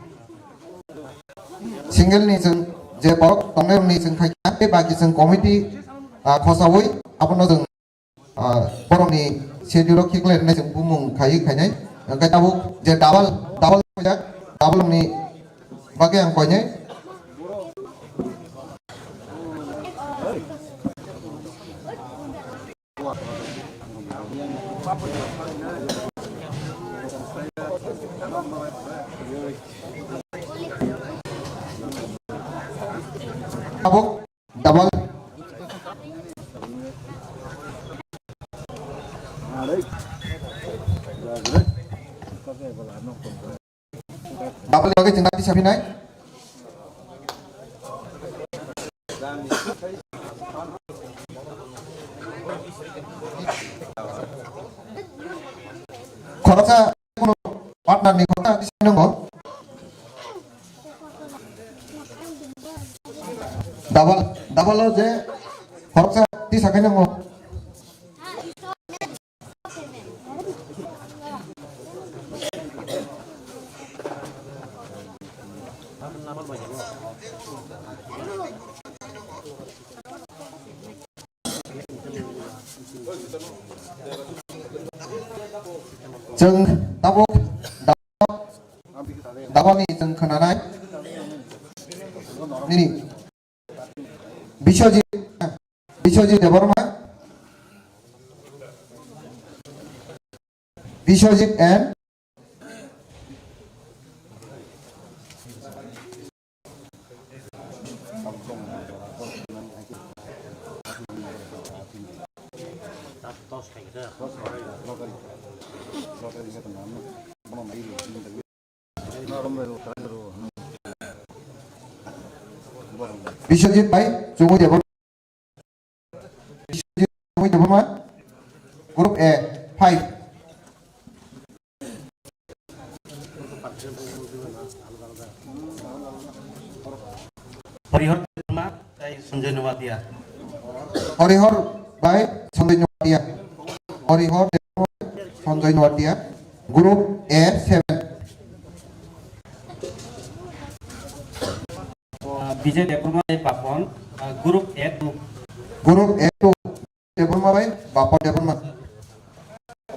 Single ni chwng je borok tongnai rokni chwng khaikha, tei baki chwng committee, ah, khosaui abono chwng, ah, borokni schedule o khiklai rwnai chwng bumung khaiwi khainai. Hwnkhe tabuk je double, double khaijak, double ni bagwi ang koinai. Tabuk double. Double ni bagwi chwng tisa phinai. Khoroksa kuno partner ni khoroksa tisa nungo. Double, double o je khoroksa tisa khe nungo. Chwng tabuk da-, dabani chwng khwnanai nini Biswajit, Biswajit Debbarma, Biswajit and Biswajit bai Chumui Debbarma. Biswajit Chumui Debbarma. Group A, five. Horihor Debbarma tei Sanjoy Noatia. Horihor bai Sanjoy Noatia. Horihor Debbarma bai Sanjoy Noatia. Group A seven. Uh, Vijay Debbarma bai Papon, uh, Group A two. Group A two, Debbarma bai Bapon Debbarma.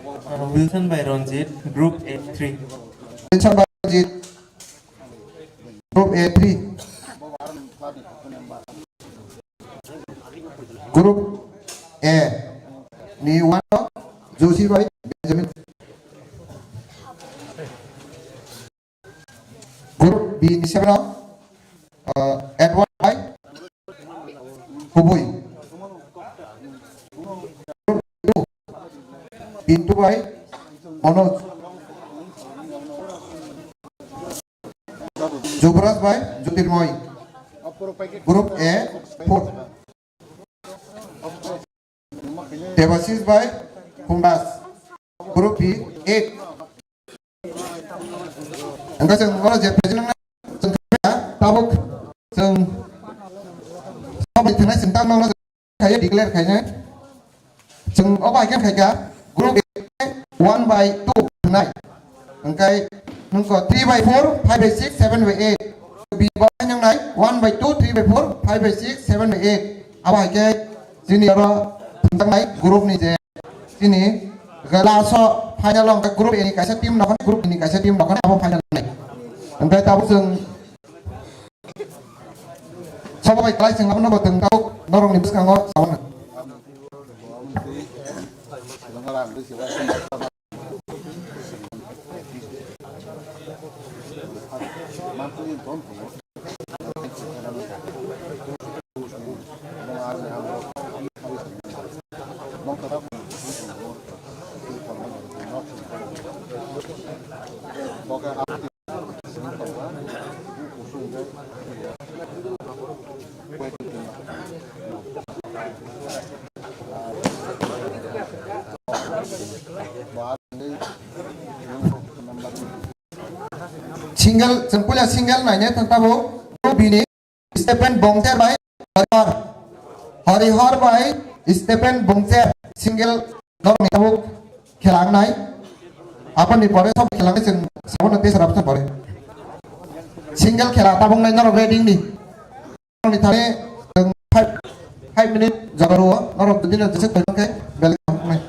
Uh, Wilson bai Ranjit, Group A three. Wilson bai Ranjit, Group A three. Group A ni one o Joshi bai Benjamin. Group B ni seven o, uh, Edward bai Hubui. Group two, Pintu bai Manoj. Jubraj bai Jyotirmoy. Group A four. Debashis bai Khumdas. Group B eight. Hingke chwng oro je president wng nai, chwng khe tabuk chwng sabo thangnai chwng tabuk no khaye declare khainai. Chwng obo hai khe khaikha group A one by two wngnai. Hingke nungko three by four, five by six, seven by eight. B bo hai nungnai one by two, three by four, five by six, seven by eight. Abo hai khe chini oro thwngjaknai group ni je chini last o final o hingke group A ni kaisa team nokha, group B ni kaisa team nokha, abo final nai. Hingke tabuk chwng Sabo bai kwlai chwng abono bo chwng tabuk norokni bwskango sabana. Single, chwng puila single naina thang tabuk, group B ni Stephen Bongcher bai Horihor. Horihor bai Stephen Bongcher single norok ni tabuk khela wngnai. Aboni pore sob khela wngnai chwng sabano tei sarap pore. Single khela tabuk nai norok ready ni. Norok ni thani chwng five, five minute jora rwo norok dudino jesek pai khe belai kaham wngnai.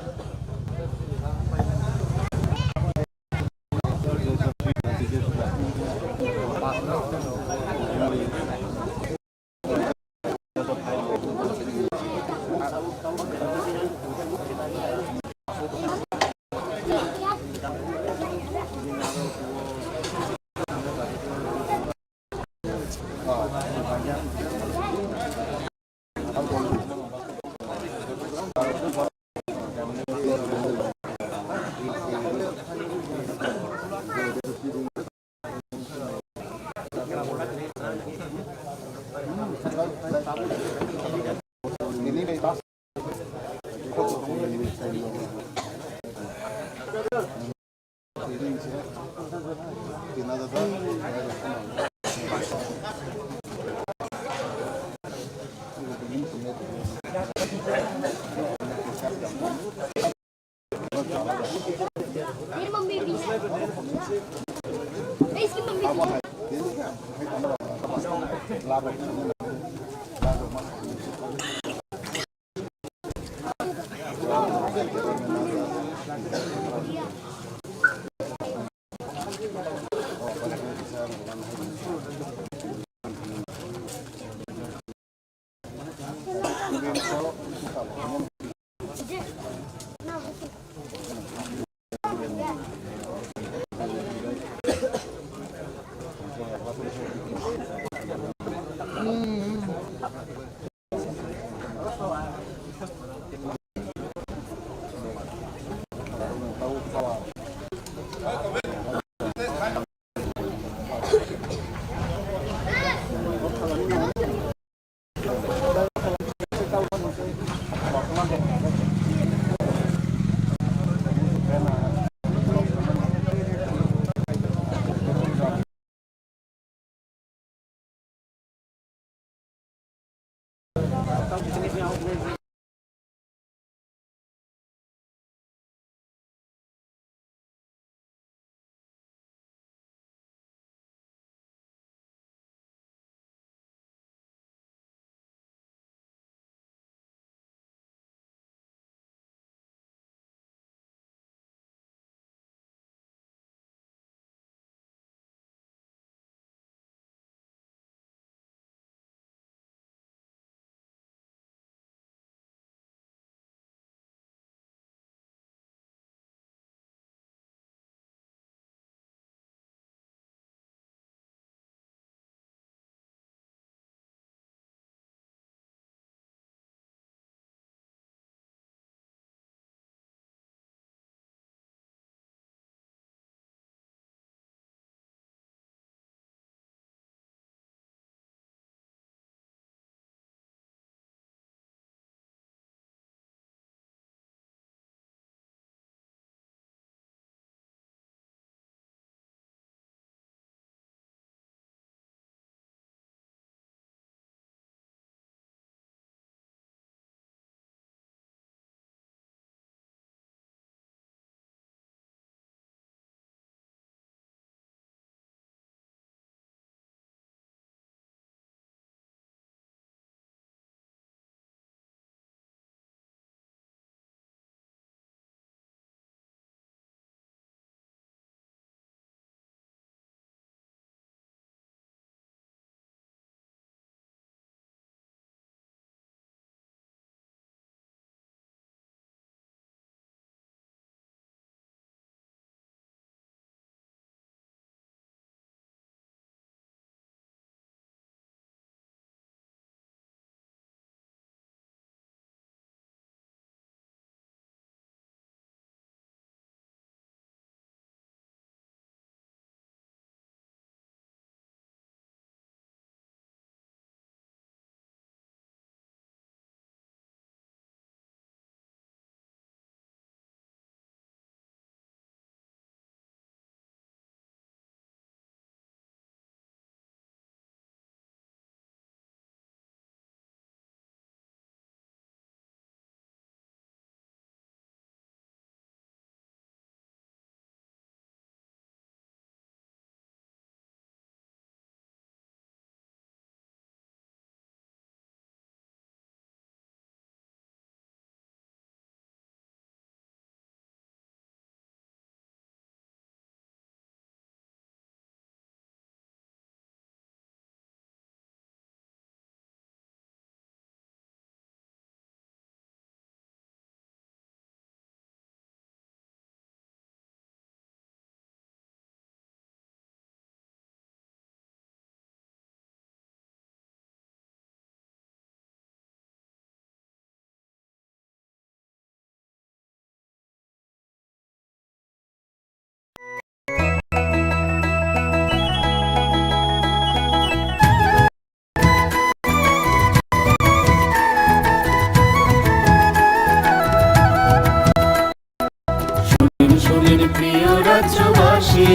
শুনিন শুনিন প্রিয় রাজ্যবাসী,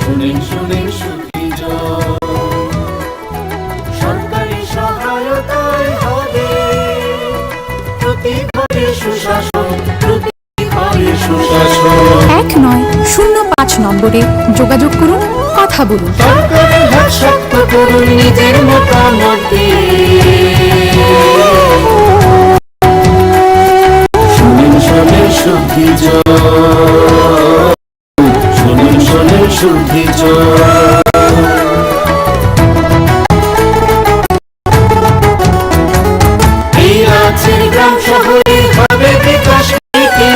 শুনিন শুনিন সুখী জন। সরকারি সহায়তায় হবে প্রতি ঘরে সুশাসন, প্রতি ঘরে সুশাসন। এক নয় শূন্য পাঁচ নম্বরে যোগাযোগ করুন, কথা বলুন। সরকারের হাত শক্ত করুন নিজের মতামত দিয়ে। শুনিন শুদ্ধি জল। শুনুন, শুনুন, শুদ্ধি জল। এই রাজ্যের গ্রাম শহরে হবে বিকাশ নীতি,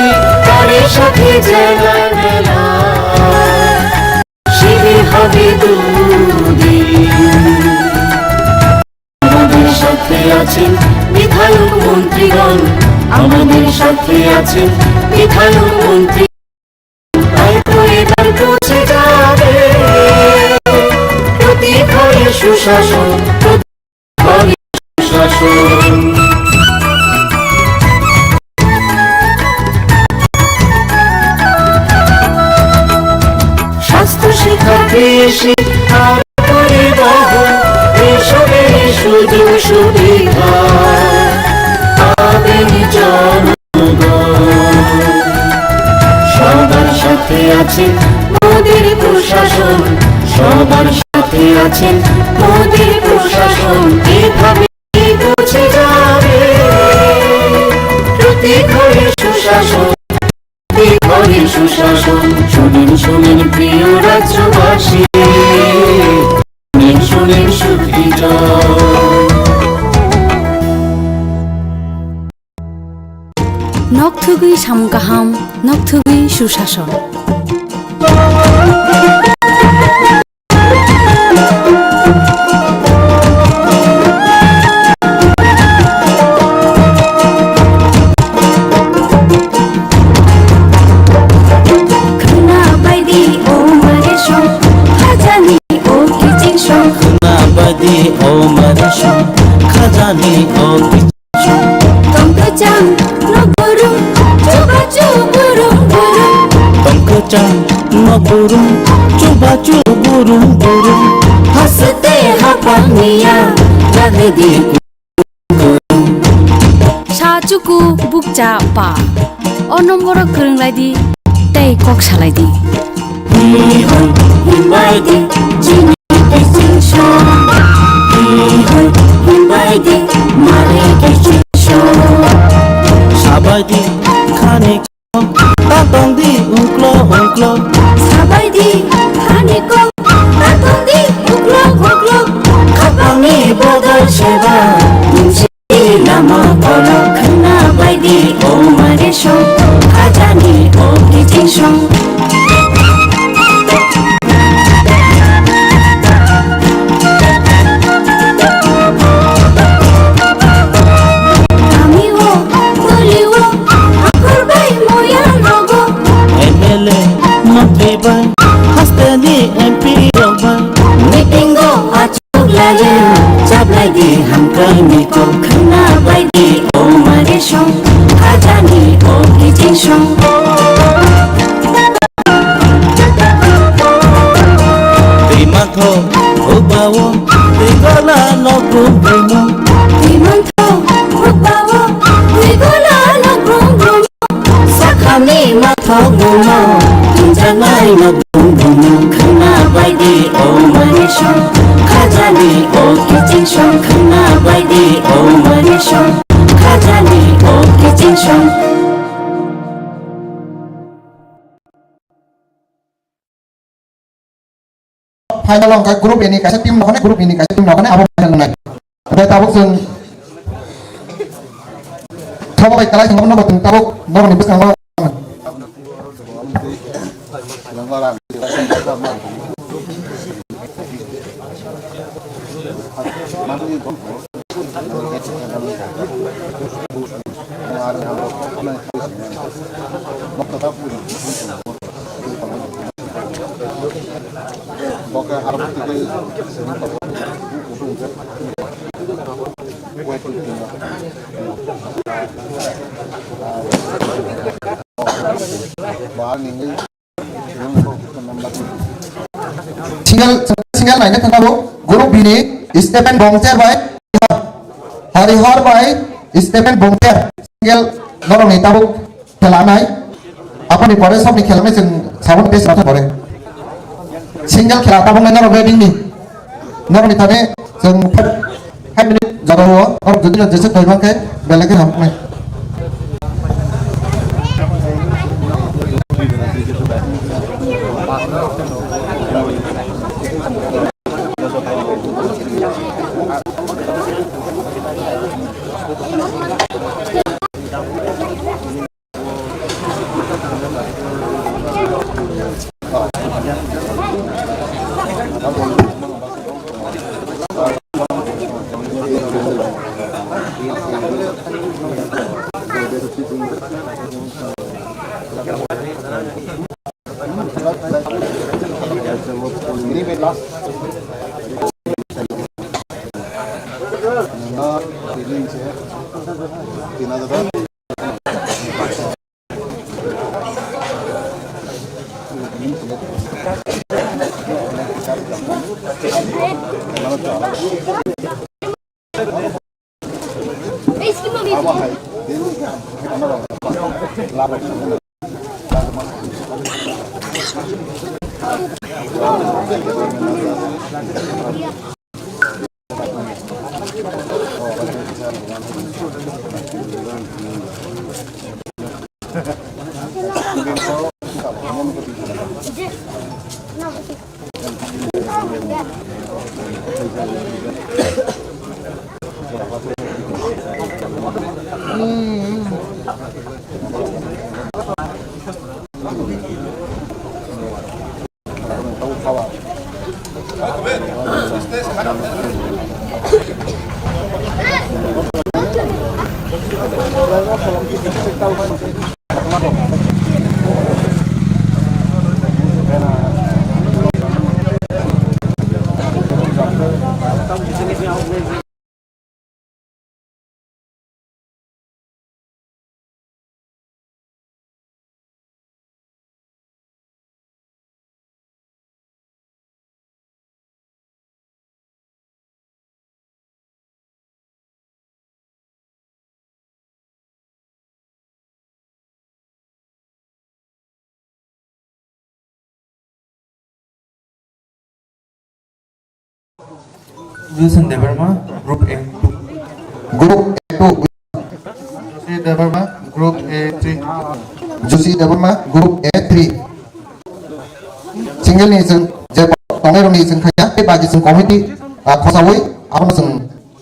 তারই সাথে জেলার মেলা। শিবির হবে দুদিন। আমাদের সাথে আছেন বিধায়ক মন্ত্রীগণ, আমাদের সাথে আছেন বিধায়ক মন্ত্রী। তাই তো এবার পৌঁছে যাবে প্রতি ঘরে সুশাসন, প্রতি ঘরে সুশাসন। স্বাস্থ্য, শিক্ষা, কৃষি আর পরিবহন, এসবের সুযোগ সুবিধা পাবেন জনগণ। সবার সাথে আছে মোদের প্রশাসন, সবার সাথে আছে মোদের প্রশাসন। এভাবে পৌঁছে যাবে প্রতি ঘরে সুশাসন। ঘরে সুশাসন, শুনেন, শুনেন প্রিয় রাজ্যবাসী, শুনেন, শুনেন সুখী জন। Nok thugwi samung kaham, nok thugwi susason. Khwna baidi o mare song, khajani o kiching song. Khwna baidi o mare song, khajani o kiching song. Tongkwchang no burum, chubachu burum burum. Tongkwchang no burum, chubachu burum burum. Haste hapang niya, ragdi Sa chuku bukcha pa. O nomboro kwrwng lai di, tei kok salai di. Hi hoi himbai di, chini kiching song. Hi hoi himbai di, mare kiching song. Sabai di, khani Ta tong di uklo uklo. Sabai di hani kok, ta tong di uklo uklo. Khapangni bodol seba, nungsi lama kolok. Khwna bai di o mare song, khajani o kiching song. Kami o, kuli o, akur bai moya nogo. M L A, montri bai, haste ni M P rok bai. Meeting o achuk laye, chablai di hamkrai ni kok. Khwna bai di o mare song, khajani o kiching song. Twi mantho hukbao, twi gola no brum brumo. Twi mantho hukbao, twi gola no brum brumo. Sakhani mathok bumo, tungjaknai no brum brumo. Khwna bai di o mare song, khajani o kiching song. Khwna bai di o mare song, khajani o kiching song. Final wngkha group A ni kaisa team nokhornai, group B ni kaisa team nokhornai, abo final wngnai. Tei tabuk chwng thogo bai kwlai thangma no bo chwng tabuk norokni bwskango. Single, single naina thangkha bo, group B ni Stephen Bongcher bai Harihar bai Stephen Bongcher, single norokni tabuk khela nai. Aboni pore sobni khela nai chwng saboni base rok pore. Single khela tabuk nai norok ready ni. Norokni thani chwng five, five minute jora o, norok jodi no jeswk koi mankhe belai khe hamknai. Wilson Debbarma, Group A two. Group A two. Joshi Debbarma, Group A three. Joshi Debbarma, Group A three. Single ni chwng je tongnai rok ni chwng khaiya, tei bagi chwng committee, ah, khosaui, abono chwng,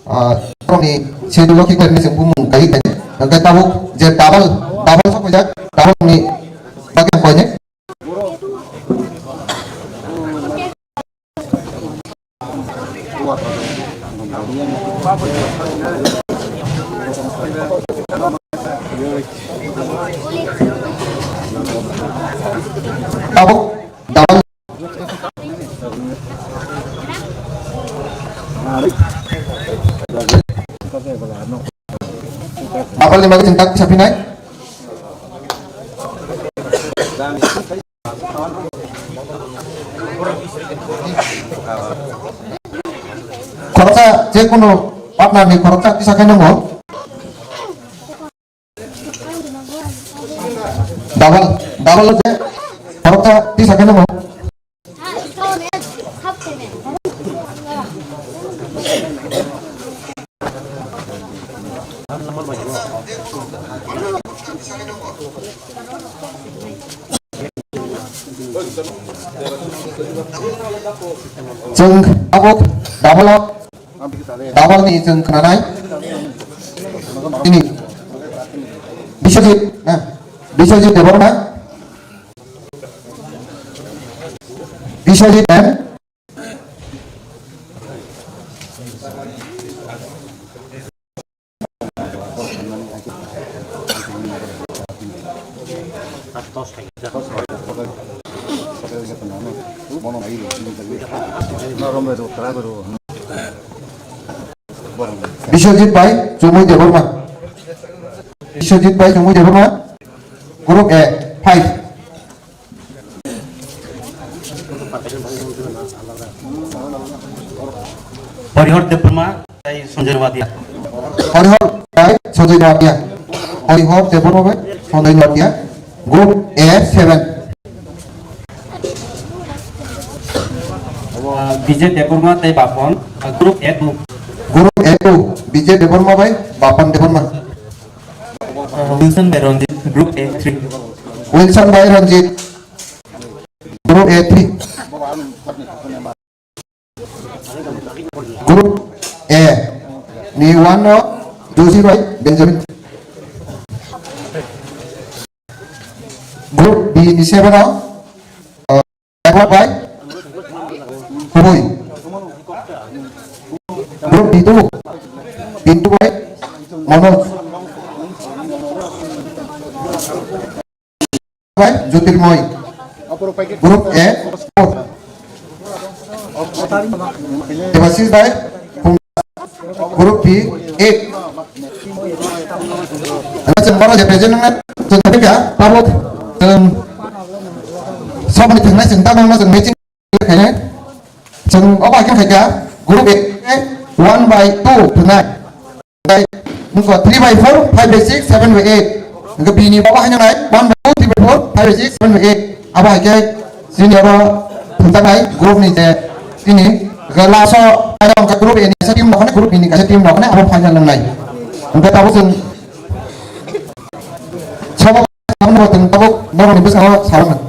ah, rok ni schedule o khe khlaimani chwng bumung kai khe. Hwnkhe tabuk je double, double sok khaijak, double ni bagwi ang koinai. Tabuk, double. Double ni bagwi chwng tak sapinai. Khoroksa, je kunu partner ni khoroksa tisa khe nango. Double, double je khoroksa tisa khe nango. Chwng tabuk double o, double ni chwng khnanai. Ini Biswajit, na? Biswajit Debbarma. Biswajit and Biswajit bai Chumui Debbarma. Biswajit bai Chumui Debbarma. Group A, five. Parihor Debbarma tei Sanjay Noatia. Parihor bai Sanjay Noatia. Parihor Debbarma bai Sanjay Noatia. Group A seven. Uh, Vijay Debbarma tei Bapon, uh, Group A two. Group A two, Vijay Debbarma bai Bapon Debbarma. Uh, Wilson bai Ranjit, Group A three. Wilson bai Ranjit, Group A three. Group A ni one no Joshi bai Benjamin. Group B ni seven no, uh, Edward bai Bui. Group B two, Pintu bai Manoj. bai Jyotirmoy. Group A, four. Debasis bai Group B, eight. Chwng bono je present nang, chwng tei kha, tabuk chwng saboni thangnai chwng tabuk no chwng matching khainai. Chwng obo hai khe khaikha, Group A, one by two thangnai. Tei nungkha three by four, five by six, seven by eight. Hingkhe bini baba haino nai, one by two, three by four, five by six, seven by eight. Abo hai khe chini oro thumjaknai group ni je chini hingkhe last o final wngkha group A ni kaisa team rok, group B ni kaisa team rok, abo final wngnai. Hingkhe tabuk chwng sabo, abo no chwng tabuk norok ni bwskango salamani.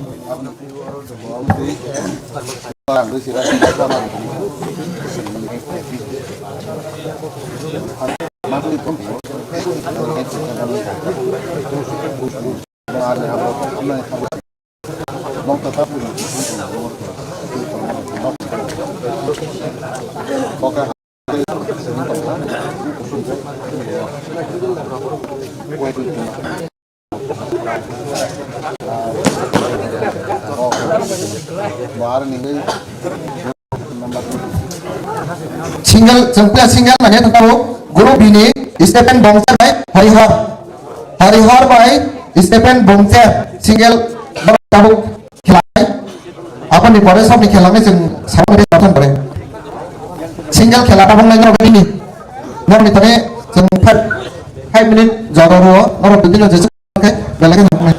Single, chwng puila single nangya thangkha o, Group B ni Stephen Bongcher bai Harihar. Harihar bai Stephen Bongcher single tabuk khelai. Aboni pore sabni khelai chwng saboni pore. Single khela tabuk nai norok bini. Norokni thani chwng five, five minute jora rwo, norok bini no jesuk. Okay, belai kheno nangkuknai.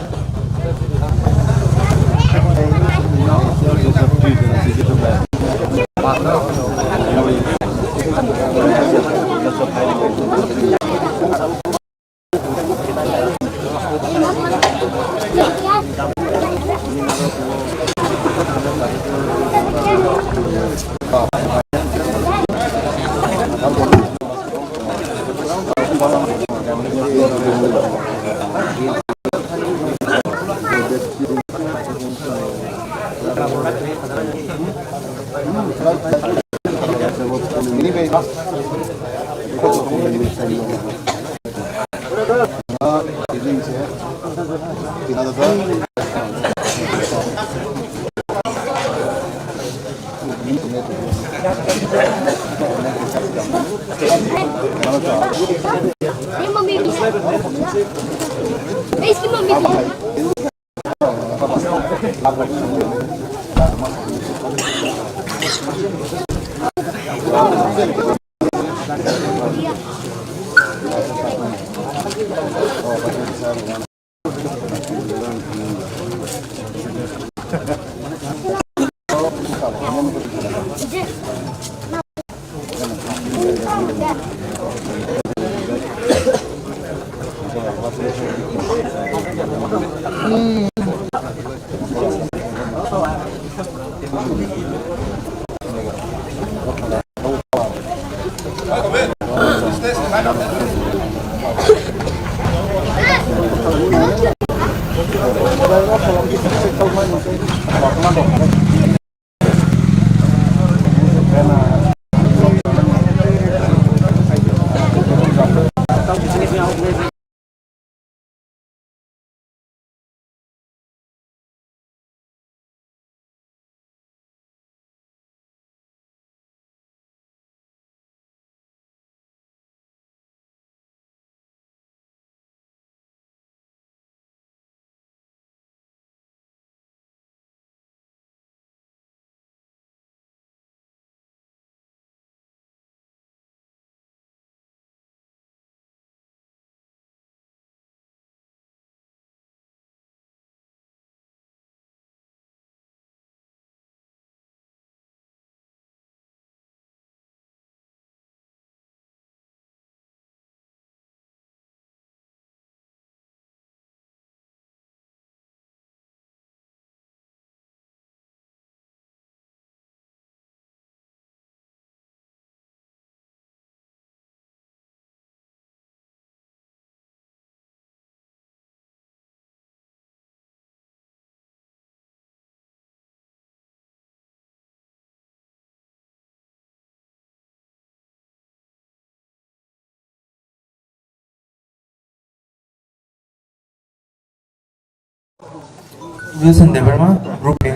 Wilson Debbarma, Group A.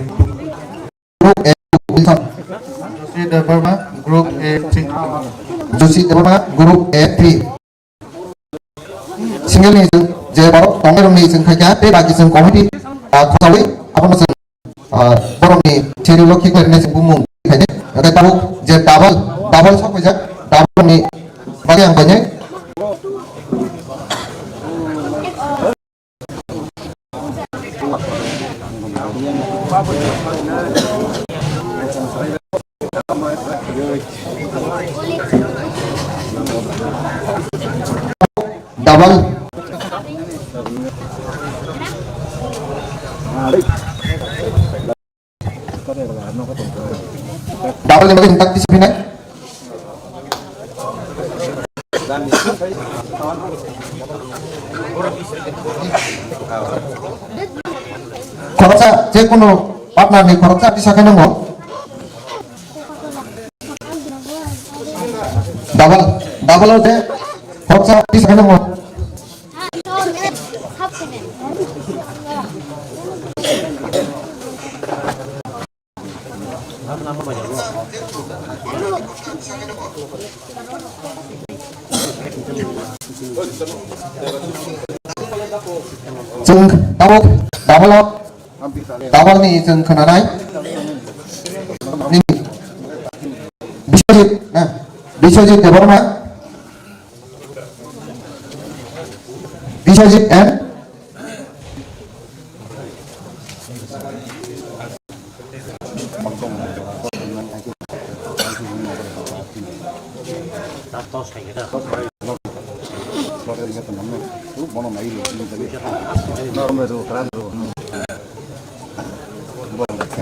Group A, Wilson. Joshi Debbarma, Group A three. Joshi Debbarma, Group A three. Single ni je borok tongnai rok ni chwng khaikha, tei baki chwng committee, ah, khosai, abono chwng, ah, borok ni cheri lo khiklai rwnai chwng bumung khainai. Hwnkhe tabuk je double, double sok paijak, double ni bagwi ang khainai. Double. Double ni bagwi tak tisi pinai. Khoroksa, je kono partner ni khoroksa tisa khe nango. Double, double o je khoroksa tisa khe nango. Chwng tabuk double o, double ni chwng khwnanai. Nini Biswajit, na? Biswajit Debbarma. Biswajit and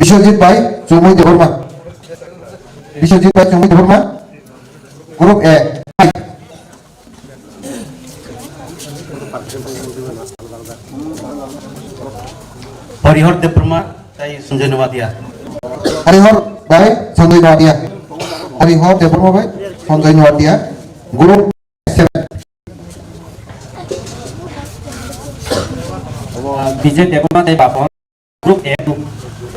Biswajit bai Chumui Debbarma. Biswajit bai Chumui Debbarma. Group A. Harihar Debbarma tei Sanjay Noatia. Harihar bai Sanjay Noatia. Harihar Debbarma bai Sanjay Noatia. Group seven. Bijay Debbarma tei Bapon. Group A two.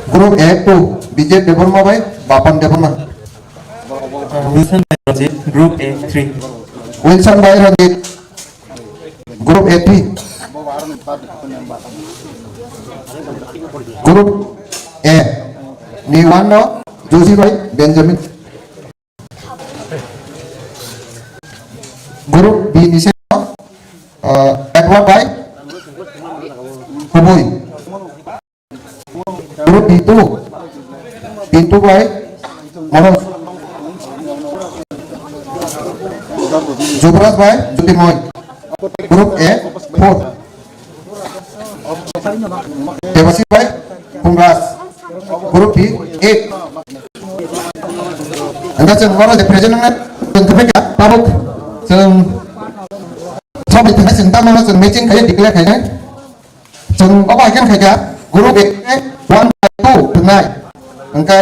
Group A two, Bijay Debbarma bai Bapan Debbarma. Wilson bai Ranjit, Group A three. Wilson bai Ranjit, Group A three. Group A ni one no Joshi bai Benjamin. Group B ni side o, uh, Edward bai Kubui. Group B two, Pintu bai Manoj. Jubraj bai Jyotirmoy. Group A four. Debashish bai Pumraj. Group B eight. Hingke chwng oro je present wngnai, chwng khe phai kha, tabuk chwng sob ni thangkhe chwng tamo no chwng matching khai declare khainai. Chwng obo hai khe khai kha, group A one by two wngnai. Hingke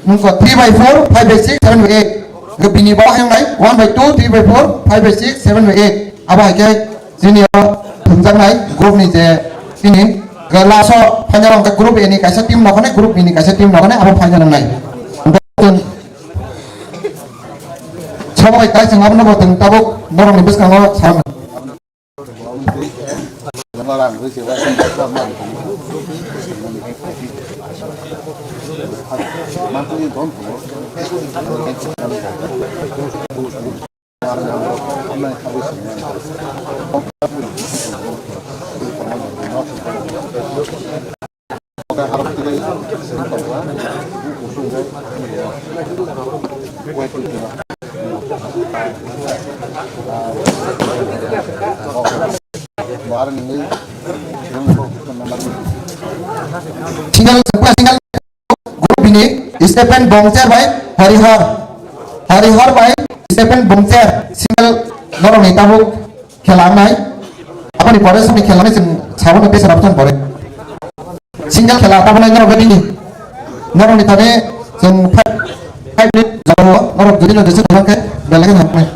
nungkha three by four, five by six, seven by eight. Hingke bini bo hai wngnai one by two, three by four, five by six, seven by eight. Abo hai khe chini o thwngjaknai group ni je chini last o final wngkha group A ni kaisa team nokhanai, group B ni kaisa team nokhanai, abo final wngnai. Sobo bai kaisa abono bo chwng tabuk norokni bwskango sa. Single, single. Group B ni Stephen Bongcher bai Harihar. Harihar bai Stephen Bongcher single norokni tabuk khela wngnai. Aboni pore soni khela wngnai chwng saboni bese rok thang pore. Single khela tabuk nai norok bini. Norokni thani chwng five, five minute jabo norok jodi no jesa thang khe belai khe hamnai.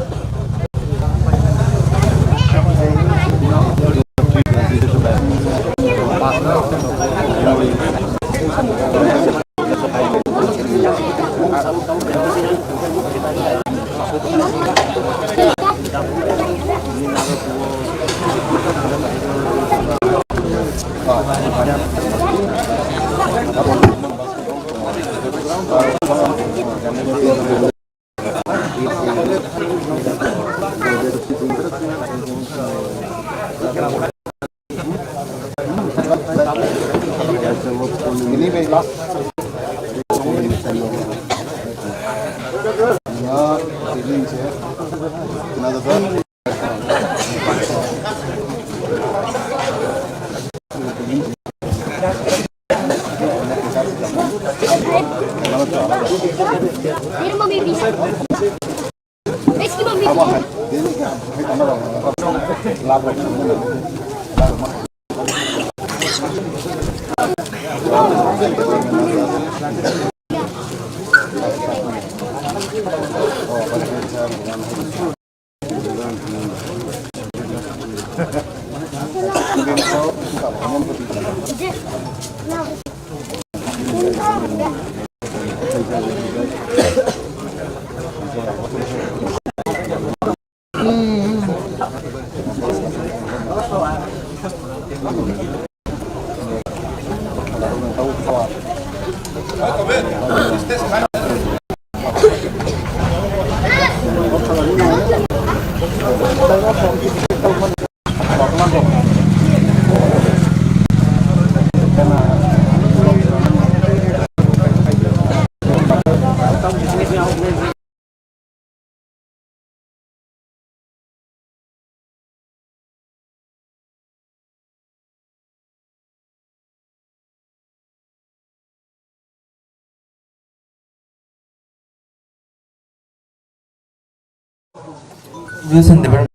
Wilson Debbarma.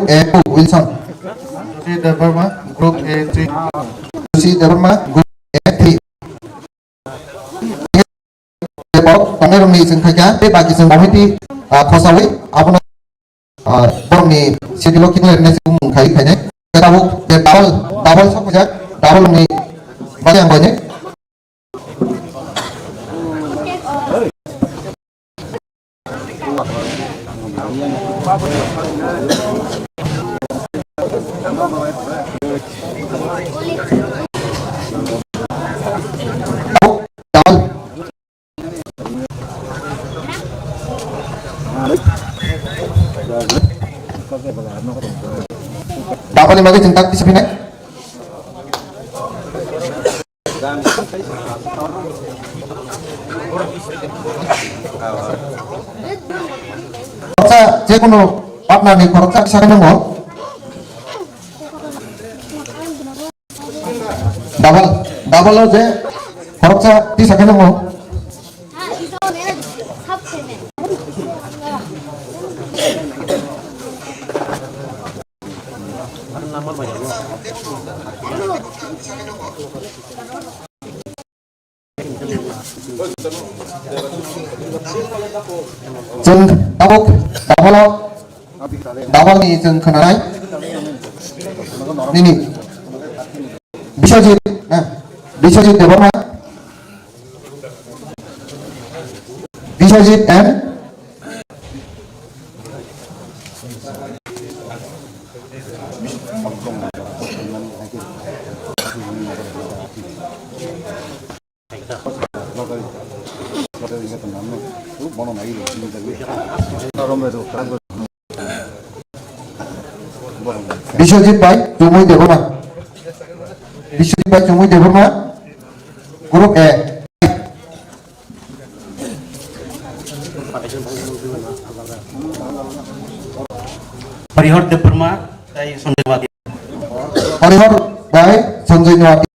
A two, Wilson. Debbarma, Group A three. Lucy Debbarma, Group A three. Borok tongnai rokni chwng khaikha, tei baki chwng committee, ah, khosaui abono, ah, borokni schedule o kikla rwnai se bumung khai khainai. Tabuk je double, double sokjak, double ni bagwi ang bainai. Double ni bagwi chwng tak tisa phinai. Khoroksa jekunu partner ni khoroksa kisa khe nungo. Double, double o je khoroksa tisa khe nungo. Chwng tabuk double o, double ni chwng khwnanai. Nini Biswajit, eh, Biswajit Debbarma. Biswajit and Biswajit bai Chumui Debbarma. Biswajit bai Chumui Debbarma. Group A. Harihar Debbarma tei Sanjay Wati. Harihar bai Sanjay Wati.